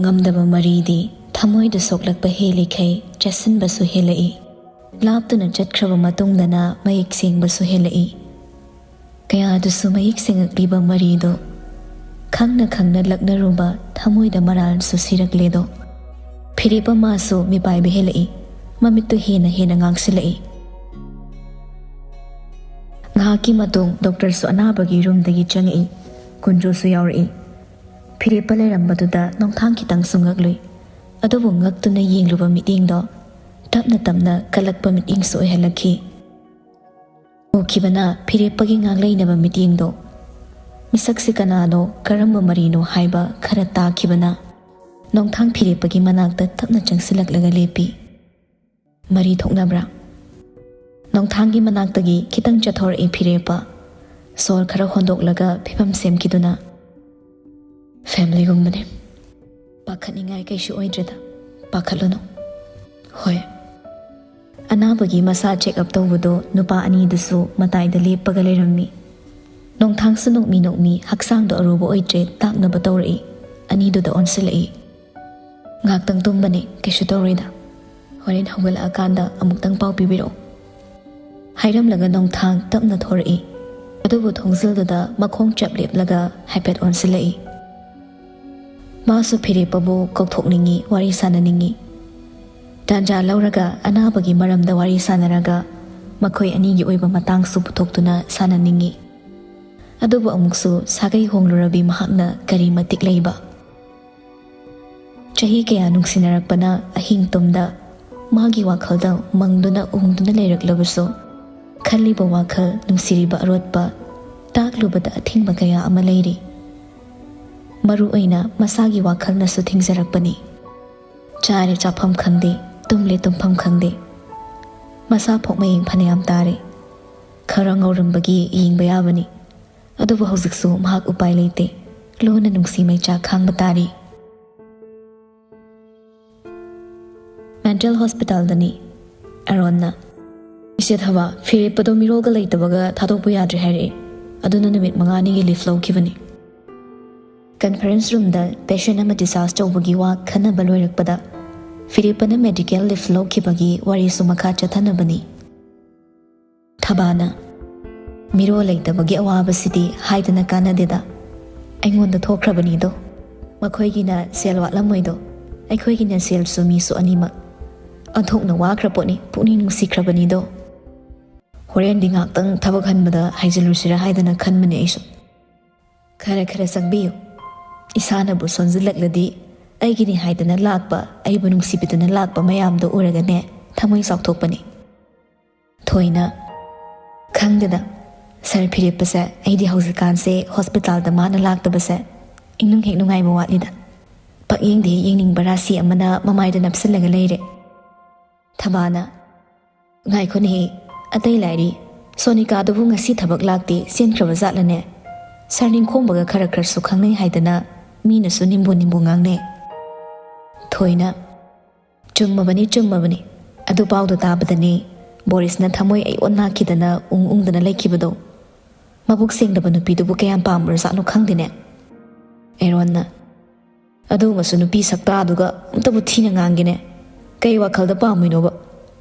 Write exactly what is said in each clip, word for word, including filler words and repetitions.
ꯉꯝꯗꯕ ꯃꯔꯤꯗꯤ ꯊꯃꯣꯏꯗ ꯁꯣꯛꯂꯛꯄ ꯍꯦꯜꯂꯤꯈꯩ ꯆꯦꯠꯁꯤꯟꯕꯁꯨ ꯍꯦꯜꯂꯛꯏ꯫ ꯂꯥꯞꯇꯨꯅ ꯆꯠꯈ꯭ꯔꯕ ꯃꯇꯨꯡꯗꯅ ꯃꯌꯦꯛ ꯁꯦꯡꯕꯁꯨ ꯍꯦꯜꯂꯛꯏ꯫ ꯀꯌꯥꯗꯨꯁꯨ ꯃꯌꯦꯛ ꯁꯦꯡꯉꯛꯂꯤꯕ ꯃꯔꯤꯗꯣ ꯈꯪꯅ ꯈꯪꯅ ꯂꯛꯅꯔꯨꯕ ꯊꯃꯣꯏꯗ ꯃꯔꯥꯜꯁꯨ ꯁꯤꯔꯛꯂꯦꯗꯣ꯫ ꯐꯤꯔꯦꯞ ꯑꯃꯁꯨ ꯃꯤꯄꯥꯏꯕ ꯍꯦꯜꯂꯛꯏ꯫ ꯃꯃꯤꯠꯇꯨ ꯍꯦꯟꯅ ꯍꯦꯟꯅ ꯉꯥꯡꯁꯤꯜꯂꯛꯏ꯫ ꯉꯥꯏꯍꯥꯛꯀꯤ ꯃꯇꯨꯡ ꯗꯣꯛꯇꯔꯁꯨ ꯑꯅꯥꯕꯒꯤ ꯔꯨꯝꯗꯒꯤ ꯆꯪꯉꯛꯏ꯫ ꯀꯨꯟꯖꯣꯁꯨ ꯌꯥꯎꯔꯛꯏ꯫ ꯐꯤꯔꯦꯞꯄ ꯂꯩꯔꯝꯕꯗꯨꯗ ꯅꯣꯡꯊꯥꯡ ꯈꯤꯇꯪꯁꯨ ꯉꯛꯂꯨꯏ꯫ ꯑꯗꯨꯕꯨ ꯉꯛꯇꯨꯅ ꯌꯦꯡꯂꯨꯕ ꯃꯤꯠꯌꯦꯡꯗꯣ ꯇꯞꯅ ꯇꯞꯅ ꯀꯜꯂꯛꯄ ꯃꯤꯠꯌꯦꯡꯁꯨ ꯑꯣꯏꯍꯜꯂꯛꯈꯤ꯫ ꯎꯈꯤꯕꯅ ꯐꯤꯔꯦꯞꯄꯒꯤ ꯉꯥꯡꯂꯩꯅꯕ ꯃꯤꯠꯌꯦꯡꯗꯣ, ꯃꯤꯁꯛꯁꯤ ꯀꯅꯥꯅꯣ, ꯀꯔꯝꯕ ꯃꯔꯤꯅꯣ ꯍꯥꯏꯕ ꯈꯔ ꯇꯥꯈꯤꯕꯅ ꯅꯣꯡꯊꯥꯡ ꯐꯤꯔꯦꯞꯄꯒꯤ ꯃꯅꯥꯛꯇ ꯇꯞꯅ ꯆꯪꯁꯤꯜꯂꯛꯂꯒ ꯂꯦꯞꯄꯤ꯫ "ꯃꯔꯤ ꯊꯣꯛꯅꯕ꯭ꯔꯥ?" ꯅꯣꯡꯊꯥꯡꯒꯤ ꯃꯅꯥꯛꯇꯒꯤ ꯈꯤꯇꯪ ꯆꯠꯊꯣꯔꯛꯏ ꯐꯤꯔꯦꯞꯄ꯫ ꯁꯣꯔ ꯈꯔ ꯍꯣꯟꯗꯣꯛꯂꯒ ꯐꯤꯕꯝ ꯁꯦꯝꯈꯤꯗꯨꯅ, "ꯐꯦꯃꯤꯂꯤꯒꯨꯝꯕꯅꯦ꯫ ꯄꯥꯈꯠꯅꯤꯡꯉꯥꯏ ꯀꯩꯁꯨ ꯑꯣꯏꯗ꯭ꯔꯦꯗ꯫ ꯄꯥꯈꯠꯂꯨꯅꯨ꯫" "ꯍꯣꯏ꯫" ꯑꯅꯥꯕꯒꯤ ꯃꯁꯥ ꯆꯦꯛ ꯑꯞ ꯇꯧꯕꯗꯣ ꯅꯨꯄꯥ ꯑꯅꯤꯗꯨꯁꯨ ꯃꯇꯥꯏꯗ ꯂꯦꯞꯄꯒ ꯂꯩꯔꯝꯃꯤ꯫ ꯅꯣꯡꯊꯥꯡꯁꯨ ꯅꯣꯛꯃꯤ ꯅꯣꯛꯃꯤ ꯍꯛꯆꯥꯡꯗꯣ ꯑꯔꯨꯕ ꯑꯣꯏꯗ꯭ꯔꯦ ꯇꯥꯛꯅꯕ ꯇꯧꯔꯛꯏ꯫ ꯑꯅꯤꯗꯨꯗ ꯑꯣꯟꯁꯤꯜꯂꯛꯏ꯫ "ꯉꯥꯏꯍꯥꯛꯇꯪ ꯇꯨꯝꯕꯅꯦ, ꯀꯩꯁꯨ ꯇꯧꯔꯣꯏꯗ꯫ ꯍꯣꯔꯦꯟ ꯍꯧꯒꯠꯂꯛꯑꯀꯥꯟꯗ ꯑꯃꯨꯛꯇꯪ ꯄꯥꯎ ꯄꯤꯕꯤꯔꯛꯑꯣ꯫" ꯍꯥꯏꯔꯝꯂꯒ ꯅꯣꯡꯊꯥꯡ ꯇꯞꯅ ꯊꯣꯔꯛꯏ꯫ ꯑꯗꯨꯕꯨ ꯊꯣꯡꯖꯤꯜꯗꯨꯗ ꯃꯈꯣꯡ ꯆꯞ ꯂꯦꯞꯂꯒ ꯍꯥꯏꯐꯦꯠ ꯑꯣꯟꯁꯤꯜꯂꯛꯏ꯫ ꯃꯥꯁꯨ ꯐꯤꯔꯦꯞꯄꯕꯨ ꯀꯧꯊꯣꯛꯅꯤꯡꯏ, ꯋꯥꯔꯤ ꯁꯥꯟꯅꯅꯤꯡꯏ꯫ ꯇꯥꯟꯖꯥ ꯂꯧꯔꯒ ꯑꯅꯥꯕꯒꯤ ꯃꯔꯝꯗ ꯋꯥꯔꯤ ꯁꯥꯟꯅꯔꯒ ꯃꯈꯣꯏ ꯑꯅꯤꯒꯤ ꯑꯣꯏꯕ ꯃꯇꯥꯡꯁꯨ ꯄꯨꯊꯣꯛꯇꯨꯅ ꯁꯥꯟꯅꯅꯤꯡꯏ꯫ ꯑꯗꯨꯕꯨ ꯑꯃꯨꯛꯁꯨ ꯁꯥꯒꯩ ꯍꯣꯡꯂꯨꯔꯕꯤ ꯃꯍꯥꯛꯅ ꯀꯔꯤ ꯃꯇꯤꯛ ꯂꯩꯕ? ꯆꯍꯤ ꯀꯌꯥ ꯅꯨꯡꯁꯤꯅꯔꯛꯄꯅ ꯑꯍꯤꯡ ꯇꯨꯝꯗ ꯃꯥꯒꯤ ꯋꯥꯈꯜꯗ ꯃꯪꯗꯨꯅ ꯎꯪꯗꯨꯅ ꯂꯩꯔꯛꯂꯕꯁꯨ, ꯈꯜꯂꯤꯕ ꯋꯥꯈꯜ, ꯅꯨꯡꯁꯤꯔꯤꯕ ꯑꯔꯣꯠꯄ, ꯇꯥꯛꯂꯨꯕꯗ ꯑꯊꯤꯡꯕ ꯀꯌꯥ ꯑꯃ ꯂꯩꯔꯤ꯫ ꯃꯔꯨ ꯑꯣꯏꯅ ꯃꯁꯥꯒꯤ ꯋꯥꯈꯜꯅꯁꯨ ꯊꯤꯡꯖꯔꯛꯄꯅꯤ꯫ ꯆꯥꯔꯦ ꯆꯥꯐꯝ ꯈꯪꯗꯦ, ꯇꯨꯝꯂꯦ ꯇꯨꯝꯐꯝ ꯈꯪꯗꯦ꯫ ꯃꯁꯥ ꯐꯣꯛ ꯃꯌꯦꯡ ꯐꯅꯌꯥꯝ ꯇꯥꯔꯦ꯫ ꯈꯔ ꯉꯧꯔꯝꯕꯒꯤ ꯌꯦꯡꯕ ꯌꯥꯕꯅꯤ꯫ ꯑꯗꯨꯕꯨ ꯍꯧꯖꯤꯛꯁꯨ ꯃꯍꯥꯛ ꯎꯄꯥꯏ ꯂꯩꯇꯦ꯫ ꯂꯨꯅ ꯅꯨꯡꯁꯤ ꯃꯩꯆꯥꯛ ꯈꯥꯡꯕ ꯇꯥꯔꯤ꯫ ꯃꯦꯟꯇꯦꯜ ꯍꯣꯁꯄꯤꯇꯥꯜꯗꯅꯤ꯫ ꯑꯦꯔꯣꯟꯅ, "ꯏꯆꯦ ꯊꯕꯥ, ꯐꯤꯔꯦꯞꯄꯗꯣ ꯃꯤꯔꯣꯜꯒ ꯂꯩꯇꯕꯒ ꯊꯥꯗꯣꯛꯄ ꯌꯥꯗ꯭ꯔꯦ ꯍꯥꯏꯔꯛꯑꯦ꯫ ꯑꯗꯨꯅ ꯅꯨꯃꯤꯠ ꯃꯉꯥꯅꯤꯒꯤ ꯂꯤꯐ ꯂꯧꯈꯤꯕꯅꯤ꯫" Conference roomꯗ patient ꯑꯃ discharge ꯇꯧꯕꯒꯤ ꯋꯥ ꯈꯟꯅꯕ ꯂꯣꯏꯔꯛꯄꯗ, ꯐꯤꯔꯦꯞꯄꯅ medical leave ꯂꯧꯈꯤꯕꯒꯤ ꯋꯥꯔꯤꯁꯨ ꯃꯈꯥ ꯆꯠꯊꯅꯕꯅꯤ꯫ ꯊꯕꯥꯅ, "ꯃꯤꯔꯣꯜ ꯂꯩꯇꯕꯒꯤ ꯑꯋꯥꯕꯁꯤꯗꯤ ꯍꯥꯏꯗꯅ ꯀꯥꯟꯅꯗꯦꯗ꯫ ꯑꯩꯉꯣꯟꯗ ꯊꯣꯛꯈ꯭ꯔꯕꯅꯤꯗꯣ꯫ ꯃꯈꯣꯏꯒꯤꯅ ꯁꯦꯜ ꯋꯥꯠꯂꯝꯃꯣꯏꯗꯣ, ꯑꯩꯈꯣꯏꯒꯤꯅ ꯁꯦꯜꯁꯨ ꯃꯤꯁꯨ ꯑꯅꯤꯃꯛ꯫ ꯑꯣꯟꯊꯣꯛꯅ ꯋꯥꯈ꯭ꯔ ꯄꯣꯠꯅꯤ, ꯄꯨꯛꯅꯤꯡ ꯅꯨꯡꯁꯤꯈ꯭ꯔꯕꯅꯤꯗꯣ꯫ ꯍꯣꯔꯦꯟꯗꯤ ꯉꯥꯛꯇꯪ ꯊꯕꯛ ꯍꯟꯕꯗ ꯍꯥꯏꯖꯤꯜꯂꯨꯁꯤꯔꯥ ꯍꯥꯏꯗꯅ ꯈꯟꯕꯅꯦ ꯑꯩꯁꯨ꯫ ꯈꯔ ꯈꯔ ꯆꯪꯕꯤꯌꯨ꯫ ꯏꯁꯥꯅꯕꯨ ꯁꯣꯟꯖꯤꯜꯂꯛꯂꯗꯤ ꯑꯩꯒꯤꯅꯤ ꯍꯥꯏꯗꯅ ꯂꯥꯛꯄ, ꯑꯩꯕꯨ ꯅꯨꯡꯁꯤꯕꯤꯗꯨꯅ ꯂꯥꯛꯄ ꯃꯌꯥꯝꯗꯣ ꯎꯔꯒꯅꯦ ꯊꯃꯣꯏ ꯆꯥꯎꯊꯣꯛꯄꯅꯤ꯫" ꯊꯣꯏꯅ, "ꯈꯪꯗꯦꯗ, ꯁꯥꯔ ꯐꯤꯔꯦꯞꯄꯁꯦ, ꯑꯩꯗꯤ ꯍꯧꯖꯤꯛꯀꯥꯟꯁꯦ ꯍꯣꯁꯄꯤꯇꯥꯜꯗ ꯃꯥꯅ ꯂꯥꯛꯇꯕꯁꯦ ꯏꯅꯨꯡ ꯍꯦꯛ ꯅꯨꯡꯉꯥꯏꯕ ꯋꯥꯠꯂꯤꯗ꯫ ꯄꯛꯌꯦꯡꯗ ꯍꯦꯛ ꯌꯦꯡꯅꯤꯡꯕ ꯔꯥꯁꯤ ꯑꯃꯅ ꯃꯃꯥꯏꯗ ꯅꯞꯁꯤꯜꯂꯒ ꯂꯩꯔꯦ꯫" ꯊꯕꯥꯅ, "ꯉꯥꯏꯈꯣꯅꯦꯍꯦ, ꯑꯇꯩ ꯂꯥꯏꯔꯤ, ꯁꯣꯅꯤꯀꯥꯗꯨꯕꯨ ꯉꯁꯤ ꯊꯕꯛ ꯂꯥꯛꯇꯦ, ꯆꯦꯟꯈ꯭ꯔꯕ ꯖꯥꯠꯂꯅꯦ? ꯁꯥꯔ ꯅꯤꯡꯈꯣꯝꯕꯒ ꯈꯔ ꯈꯔꯁꯨ ꯈꯪꯅꯩ ꯍꯥꯏꯗꯅ ꯃꯤꯅꯁꯨ ꯅꯤꯝꯕꯨ ꯅꯤꯝꯕꯨ ꯉꯥꯡꯅꯩ꯫" ꯊꯣꯏꯅ, "ꯆꯨꯝꯃꯕꯅꯤ, ꯆꯨꯝꯃꯕꯅꯤ꯫ ꯑꯗꯨ ꯄꯥꯎꯗꯣ ꯇꯥꯕꯗꯅꯦ ꯕꯣꯔꯤꯁꯅ ꯊꯃꯣꯏ ꯑꯩ ꯑꯣꯟꯅꯈꯤꯗꯅ ꯎꯪ ꯎꯪꯗꯅ ꯂꯩꯈꯤꯕꯗꯣ꯫ ꯃꯕꯨꯛ ꯁꯦꯡꯗꯕ ꯅꯨꯄꯤꯗꯨꯕꯨ ꯀꯌꯥꯝ ꯄꯥꯝꯕ꯭ꯔꯖꯥꯠꯅꯣ ꯈꯪꯗꯦꯅꯦ꯫" ꯑꯦꯔꯣꯟꯅ, "ꯑꯗꯨꯒꯨꯝꯕꯁꯨ ꯅꯨꯄꯤ ꯁꯛꯇꯥꯗꯨꯒ ꯑꯝꯇꯕꯨ ꯊꯤꯅ ꯉꯥꯡꯒꯦꯅꯦ꯫ ꯀꯩ ꯋꯥꯈꯜꯗ ꯄꯥꯝꯃꯤꯅꯣꯕ?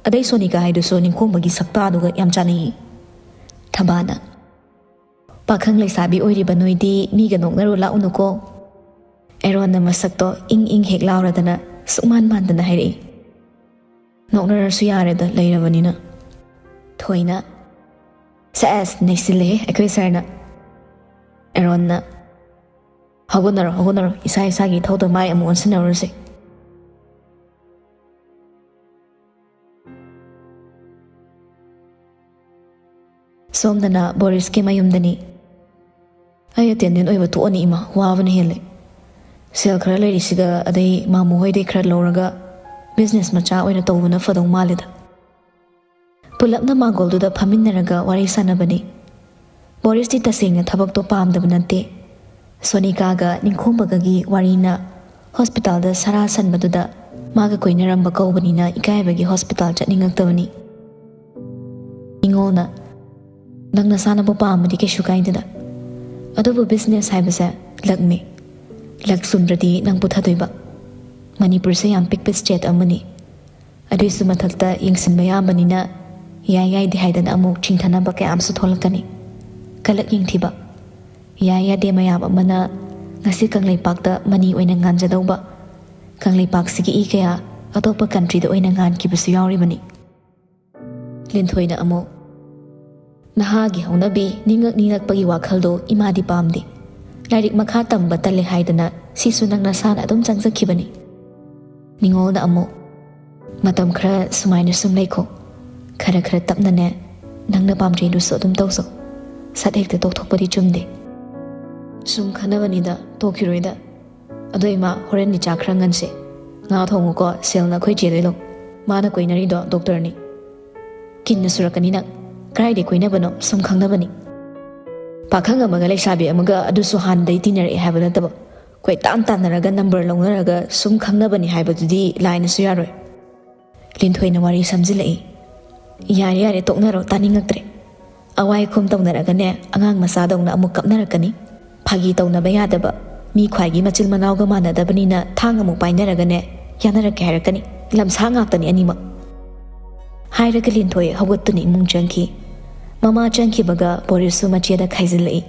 ꯑꯗꯩ ꯁꯣꯅꯤꯀꯥ ꯍꯥꯏꯗꯨꯁꯨ ꯅꯤꯡꯈꯣꯝꯕꯒꯤ ꯁꯛꯇꯥꯗꯨꯒ ꯌꯥꯝ ꯆꯥꯟꯅꯩꯌꯦ꯫" ꯊꯕꯥꯅ, "ꯄꯥꯈꯪ ꯂꯩꯁꯥꯕꯤ ꯑꯣꯏꯔꯤꯕ ꯅꯣꯏꯗꯤ ꯃꯤꯒ ꯅꯣꯛꯅꯔꯨ ꯂꯥꯛꯎꯅꯨꯀꯣ꯫" ꯑꯦꯔꯣꯟꯅ ꯃꯁꯛꯇꯣ ꯏꯪ ꯏꯪ ꯍꯦꯛ ꯂꯥꯎꯔꯗꯅ ꯁꯨꯛꯃꯥꯟ ꯃꯥꯟꯗꯅ ꯍꯥꯏꯔꯛꯏ꯫ "ꯅꯣꯛꯅꯔꯁꯨ ꯌꯥꯔꯦꯗ, ꯂꯩꯔꯕꯅꯤꯅ꯫" ꯊꯣꯏꯅ, "ꯁꯦꯁ, ꯅꯩꯁꯤꯜꯂꯦꯍꯦ ꯑꯩꯈꯣꯏ ꯁꯥꯔꯅ꯫" ꯑꯦꯔꯣꯟꯅ, "ꯍꯧꯒꯠꯅꯔꯣ, ꯍꯧꯒꯠꯅꯔꯣ, ꯏꯁꯥ ꯏꯁꯥꯒꯤ ꯏꯊꯧꯗ ꯃꯥꯏ ꯑꯃꯨꯛ ꯑꯣꯟꯁꯤꯟꯅꯔꯨꯔꯁꯦ꯫" ꯁꯣꯝꯗꯅ ꯕꯣꯔꯤꯁꯀꯤ ꯃꯌꯨꯝꯗꯅꯤ꯫ "ꯑꯩ ꯑꯦꯇꯦꯟꯗꯦꯟ ꯑꯣꯏꯕ ꯇꯣꯛꯑꯅꯤ ꯏꯃꯥ, ꯋꯥꯕꯅ ꯍꯦꯜꯂꯦ꯫ ꯁꯦꯜ ꯈꯔ ꯂꯩꯔꯤꯁꯤꯒ ꯑꯗꯩ ꯃꯥꯃꯨ ꯍꯣꯏꯗꯩ ꯈꯔ ꯂꯧꯔꯒ ꯕꯤꯖꯤꯅꯦꯁ ꯃꯆꯥ ꯑꯣꯏꯅ ꯇꯧꯕꯅ ꯐꯗꯧ ꯃꯥꯜꯂꯦꯗ꯫" ꯄꯨꯂꯞꯅ ꯃꯥꯡꯒꯣꯜꯗꯨꯗ ꯐꯝꯃꯤꯟꯅꯔꯒ ꯋꯥꯔꯤ ꯁꯥꯟꯅꯕꯅꯤ꯫ ꯕꯣꯔꯤꯁꯇꯤ ꯇꯁꯦꯡꯅ ꯊꯕꯛꯇꯣ ꯄꯥꯝꯗꯕ ꯅꯠꯇꯦ꯫ ꯁꯣꯅꯤꯀꯥꯒ ꯅꯤꯡꯈꯣꯝꯕꯒꯒꯤ ꯋꯥꯔꯤꯅ ꯍꯣꯁꯄꯤꯇꯥꯜꯗ ꯁꯔꯥ ꯁꯟꯕꯗꯨꯗ ꯃꯥꯒ ꯀꯣꯏꯅꯔꯝꯕ ꯀꯧꯕꯅꯤꯅ ꯏꯀꯥꯏꯕꯒꯤ ꯍꯣꯁꯄꯤꯇꯥꯜ ꯆꯠꯅꯤꯡꯉꯛꯇꯕꯅꯤ꯫ ꯅꯤꯉꯣꯜꯅ, "ꯅꯪ ꯅꯁꯥꯅꯕꯨ ꯄꯥꯝꯃꯗꯤ ꯀꯩꯁꯨ ꯀꯥꯏꯗꯦꯗ꯫ ꯑꯗꯨꯕꯨ ꯕꯤꯖꯤꯅꯦꯁ ꯍꯥꯏꯕꯁꯦ ꯂꯛꯅꯤ꯫ ꯂꯛ ꯆꯨꯝꯗ꯭ꯔꯗꯤ ꯅꯪ ꯄꯨꯊꯗꯣꯏꯕ꯫ ꯃꯅꯤꯄꯨꯔꯁꯦ ꯌꯥꯝ ꯄꯤꯛꯄ state ꯑꯃꯅꯤ꯫ ꯑꯗꯨꯏꯁꯨ ꯃꯊꯛꯇ ꯌꯦꯡꯁꯤꯟꯕ ꯌꯥꯝꯕꯅꯤꯅ ꯌꯥꯏ ꯌꯥꯏꯗꯦ ꯍꯥꯏꯗꯅ ꯑꯃꯨꯛ ꯆꯤꯡꯊꯅꯕ ꯀꯌꯥ ꯑꯃꯁꯨ ꯊꯣꯛꯂꯛꯀꯅꯤ꯫ ꯀꯂꯛ ꯌꯦꯡꯊꯤꯕ, ꯌꯥꯏ ꯌꯥꯗꯦ ꯃꯌꯥꯝ ꯑꯃꯅ ꯉꯁꯤ ꯀꯪꯂꯩꯄꯥꯛꯇ ꯃꯅꯤ ꯑꯣꯏꯅ ꯉꯥꯟꯖꯗꯧꯕ, ꯀꯪꯂꯩꯄꯥꯛꯁꯤꯒꯤ ꯏ ꯀꯌꯥ ꯑꯇꯣꯞꯄ countryꯗ ꯑꯣꯏꯅ ꯉꯥꯟꯈꯤꯕꯁꯨ ꯌꯥꯎꯔꯤꯕꯅꯤ꯫ ꯂꯤꯟꯊꯣꯏꯅ ꯑꯃꯨꯛ, "ꯅꯍꯥꯒꯤ ꯍꯧꯅꯕꯤ ꯅꯤꯡꯉꯛ ꯅꯤꯡꯉꯛꯄꯒꯤ ꯋꯥꯈꯜꯗꯣ ꯏꯃꯥꯗꯤ ꯄꯥꯝꯗꯦ꯫ ꯂꯥꯏꯔꯤꯛ ꯃꯈꯥ ꯇꯝꯕ ꯇꯜꯂꯦ ꯍꯥꯏꯗꯅ ꯁꯤꯁꯨ ꯅꯪ ꯅꯁꯥꯅ ꯑꯗꯨꯝ ꯆꯪꯖꯈꯤꯕꯅꯤ꯫" ꯅꯤꯉꯣꯜꯅ ꯑꯃꯨꯛ, "ꯃꯇꯝ ꯈꯔ ꯁꯨꯃꯥꯏꯅ ꯁꯨꯝ ꯂꯩꯈꯣ꯫ ꯈꯔ ꯈꯔ ꯇꯞꯅꯅꯦ, ꯅꯪꯅ ꯄꯥꯝꯖꯩꯗꯨꯁꯨ ꯑꯗꯨꯝ ꯇꯧꯖꯧ꯫ ꯁꯠ ꯍꯦꯛꯇ ꯇꯣꯛꯊꯣꯛꯄꯗꯤ ꯆꯨꯝꯗꯦ꯫" "ꯁꯨꯝ ꯈꯟꯅꯕꯅꯤꯗ, ꯇꯣꯛꯈꯤꯔꯣꯏꯗ꯫ ꯑꯗꯣ ꯏꯃꯥ, ꯍꯣꯔꯦꯟꯗꯤ ꯆꯥꯛ ꯈꯔ ꯉꯟꯁꯦ꯫ ꯉꯥ ꯊꯣꯡꯉꯨꯀꯣ, ꯁꯦꯜꯅ ꯑꯩꯈꯣꯏ ꯆꯦꯗꯩ ꯂꯧ꯫ ꯃꯥꯅ ꯀꯣꯏꯅꯔꯤꯗꯣ doctorꯅꯤ꯫" "ꯀꯤꯟꯅ ꯁꯨꯔꯛꯀꯅꯤ ꯅꯪ꯫ ꯀꯗꯥꯏꯗꯩ ꯀꯣꯏꯅꯕꯅꯣ? ꯁꯨꯝ ꯈꯪꯅꯕꯅꯤ꯫" ꯄꯥꯈꯪ ꯑꯃꯒ ꯂꯩꯁꯥꯕꯤ ꯑꯃꯒ ꯑꯗꯨꯁꯨ ꯍꯥꯟꯅꯗꯩ ꯇꯤꯟꯅꯔꯛꯑꯦ ꯍꯥꯏꯕ ꯅꯠꯇꯕ, ꯀꯣꯏꯇꯥꯟ ꯇꯥꯟꯅꯔꯒ number ꯂꯧꯅꯔꯒ ꯁꯨꯝ ꯈꯪꯅꯕꯅꯤ ꯍꯥꯏꯕꯗꯨꯗꯤ ꯂꯥꯏꯅꯁꯨ ꯌꯥꯔꯣꯏ꯫ ꯂꯤꯟꯊꯣꯏꯅ ꯋꯥꯔꯤ ꯁꯝꯖꯤꯜꯂꯛꯏ꯫ "ꯌꯥꯔꯦ, ꯌꯥꯔꯦ, ꯇꯣꯛꯅꯔꯣ, ꯇꯥꯅꯤꯡꯉꯛꯇ꯭ꯔꯦ꯫ ꯑꯋꯥꯏ ꯑꯈꯨꯝ ꯇꯧꯅꯔꯒꯅꯦ, ꯑꯉꯥꯡ ꯃꯆꯥꯗꯧꯅ ꯑꯃꯨꯛ ꯀꯞꯅꯔꯛꯀꯅꯤ꯫ ꯐꯥꯒꯤ ꯇꯧꯅꯕ ꯌꯥꯗꯕ, ꯃꯤ ꯈ꯭ꯋꯥꯏꯒꯤ ꯃꯆꯤꯜ ꯃꯅꯥꯎꯒ ꯃꯥꯟꯅꯗꯕꯅꯤꯅ ꯊꯥꯡ ꯑꯃꯨꯛ ꯄꯥꯏꯅꯔꯒꯅꯦ, ꯌꯥꯅꯔꯛꯀꯦ ꯍꯥꯏꯔꯛꯀꯅꯤ꯫ ꯂꯝꯁꯥ ꯉꯥꯛꯇꯅꯤ ꯑꯅꯤꯃꯛ꯫" ꯍꯥꯏꯔꯒ ꯂꯤꯟꯊꯣꯏ ꯍꯧꯒꯠꯇꯨꯅ ꯏꯃꯨꯡ ꯆꯪꯈꯤ꯫ ꯃꯃꯥ ꯆꯪꯈꯤꯕꯒ ꯕꯣꯔꯤꯁꯁꯨ ꯃꯆꯦꯗ ꯈꯥꯏꯖꯤꯜꯂꯛꯏ꯫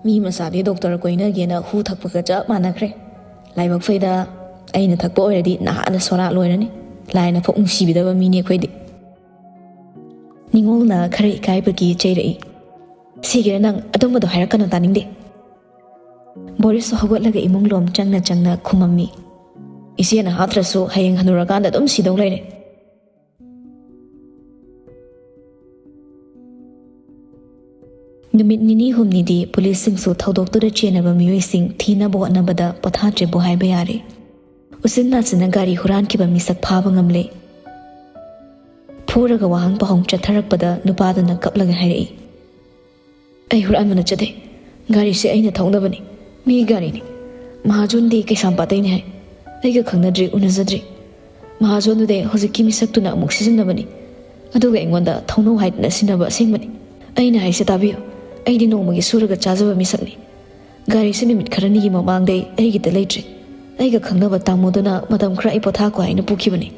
"ꯃꯤ ꯃꯆꯥꯗꯤ doctor ꯀꯣꯏꯅꯒꯦꯅ ꯍꯨ ꯊꯛꯄꯒ ꯆꯞ ꯃꯥꯟꯅꯈ꯭ꯔꯦ꯫ ꯂꯥꯏꯕꯛ ꯐꯩꯗ, ꯑꯩꯅ ꯊꯛꯄ ꯑꯣꯏꯔꯗꯤ ꯅꯍꯥꯟꯅ ꯁꯣꯔꯥ ꯂꯣꯏꯔꯅꯤ꯫ ꯂꯥꯏꯅ ꯄꯣꯛ ꯅꯨꯡꯁꯤꯕꯤꯗꯕ ꯃꯤꯅꯤ ꯑꯩꯈꯣꯏꯗꯤ꯫" ꯅꯤꯉꯣꯜꯅ ꯈꯔ ꯏꯀꯥꯏꯕꯒꯤ ꯆꯩꯔꯛꯏ꯫ "ꯁꯤꯒꯤꯔ ꯅꯪ? ꯑꯗꯨꯝꯕꯗꯣ ꯍꯥꯏꯔꯛꯀꯅꯨ, ꯇꯥꯅꯤꯡꯗꯦ꯫" ꯕꯣꯔꯤꯁꯁꯨ ꯍꯧꯒꯠꯂꯒ ꯏꯃꯨꯡ ꯂꯣꯝ ꯆꯪꯅ ꯆꯪꯅ ꯈꯨꯝꯃꯝꯃꯤ꯫ "ꯏꯆꯦꯅ ꯍꯥꯠꯇ꯭ꯔꯁꯨ ꯍꯌꯦꯡ ꯍꯅꯨꯔꯀꯥꯟꯗ ꯑꯗꯨꯝ ꯁꯤꯗꯧ ꯂꯩꯔꯦ꯫" ꯅꯨꯃꯤꯠ ꯅꯤꯅꯤ ꯍꯨꯝꯅꯤꯗꯤ ꯄꯨꯂꯤꯁꯁꯤꯡꯁꯨ ꯊꯧꯗꯣꯛꯇꯨꯗ ꯆꯦꯟꯅꯕ ꯃꯤꯑꯣꯏꯁꯤꯡ ꯊꯤꯅꯕ ꯍꯣꯠꯅꯕꯗ ꯄꯣꯊꯥꯗ꯭ꯔꯦꯕꯨ ꯍꯥꯏꯕ ꯌꯥꯔꯦ꯫ ꯎꯆꯤꯟ ꯅꯥꯆꯤꯟꯅ ꯒꯥꯔꯤ ꯍꯨꯔꯥꯟꯈꯤꯕ ꯃꯤꯁꯛ ꯐꯥꯕ ꯉꯝꯂꯦ꯫ ꯐꯨꯔꯒ ꯋꯥꯍꯪ ꯄꯥꯎꯍꯪ ꯆꯠꯊꯔꯛꯄꯗ ꯅꯨꯄꯥꯗꯨꯅ ꯀꯞꯂꯒ ꯍꯥꯏꯔꯛꯏ, "ꯑꯩ ꯍꯨꯔꯥꯟꯕ ꯅꯠꯆꯗꯦ꯫ ꯒꯥꯔꯤꯁꯦ ꯑꯩꯅ ꯊꯧꯅꯕꯅꯤ꯫ ꯃꯤꯒꯤ ꯒꯥꯔꯤꯅꯤ꯫ ꯃꯍꯥꯖꯣꯟꯗꯤ ꯀꯩꯁꯥꯝꯄꯥꯠꯇꯩꯅꯤ ꯍꯥꯏ꯫ ꯑꯩꯒ ꯈꯪꯅꯗ꯭ꯔꯤ, ꯎꯅꯖꯗ꯭ꯔꯤ꯫ ꯃꯍꯥꯖꯣꯟꯗꯨꯗꯤ ꯍꯧꯖꯤꯛꯀꯤ ꯃꯤꯁꯛꯇꯨꯅ ꯑꯃꯨꯛ ꯁꯤꯖꯤꯟꯅꯕꯅꯤ꯫ ꯑꯗꯨꯒ ꯑꯩꯉꯣꯟꯗ ꯊꯧꯅꯧ ꯍꯥꯏꯗꯅ ꯁꯤꯟꯅꯕ ꯑꯁꯦꯡꯕꯅꯤ꯫ ꯑꯩꯅ ꯍꯥꯏꯁꯦ ꯇꯥꯕꯤꯌꯨ꯫ ꯑꯩꯗꯤ ꯅꯣꯡꯃꯒꯤ ꯁꯨꯔꯒ ꯆꯥꯖꯕ ꯃꯤꯁꯛꯅꯤ꯫ "ꯒꯥꯔꯤꯁꯤ ꯅꯨꯃꯤꯠ ꯈꯔꯅꯤꯒꯤ ꯃꯃꯥꯡꯗꯩ ꯑꯩꯒꯤꯗ ꯂꯩꯇ꯭ꯔꯦ꯫ ꯑꯩꯒ ꯈꯪꯅꯕ ꯇꯥꯃꯣꯗꯨꯅ ꯃꯇꯝ ꯈꯔ ꯑꯩ ꯄꯣꯊꯥꯀꯣ ꯍꯥꯏꯅ ꯄꯨꯈꯤꯕꯅꯤ"꯫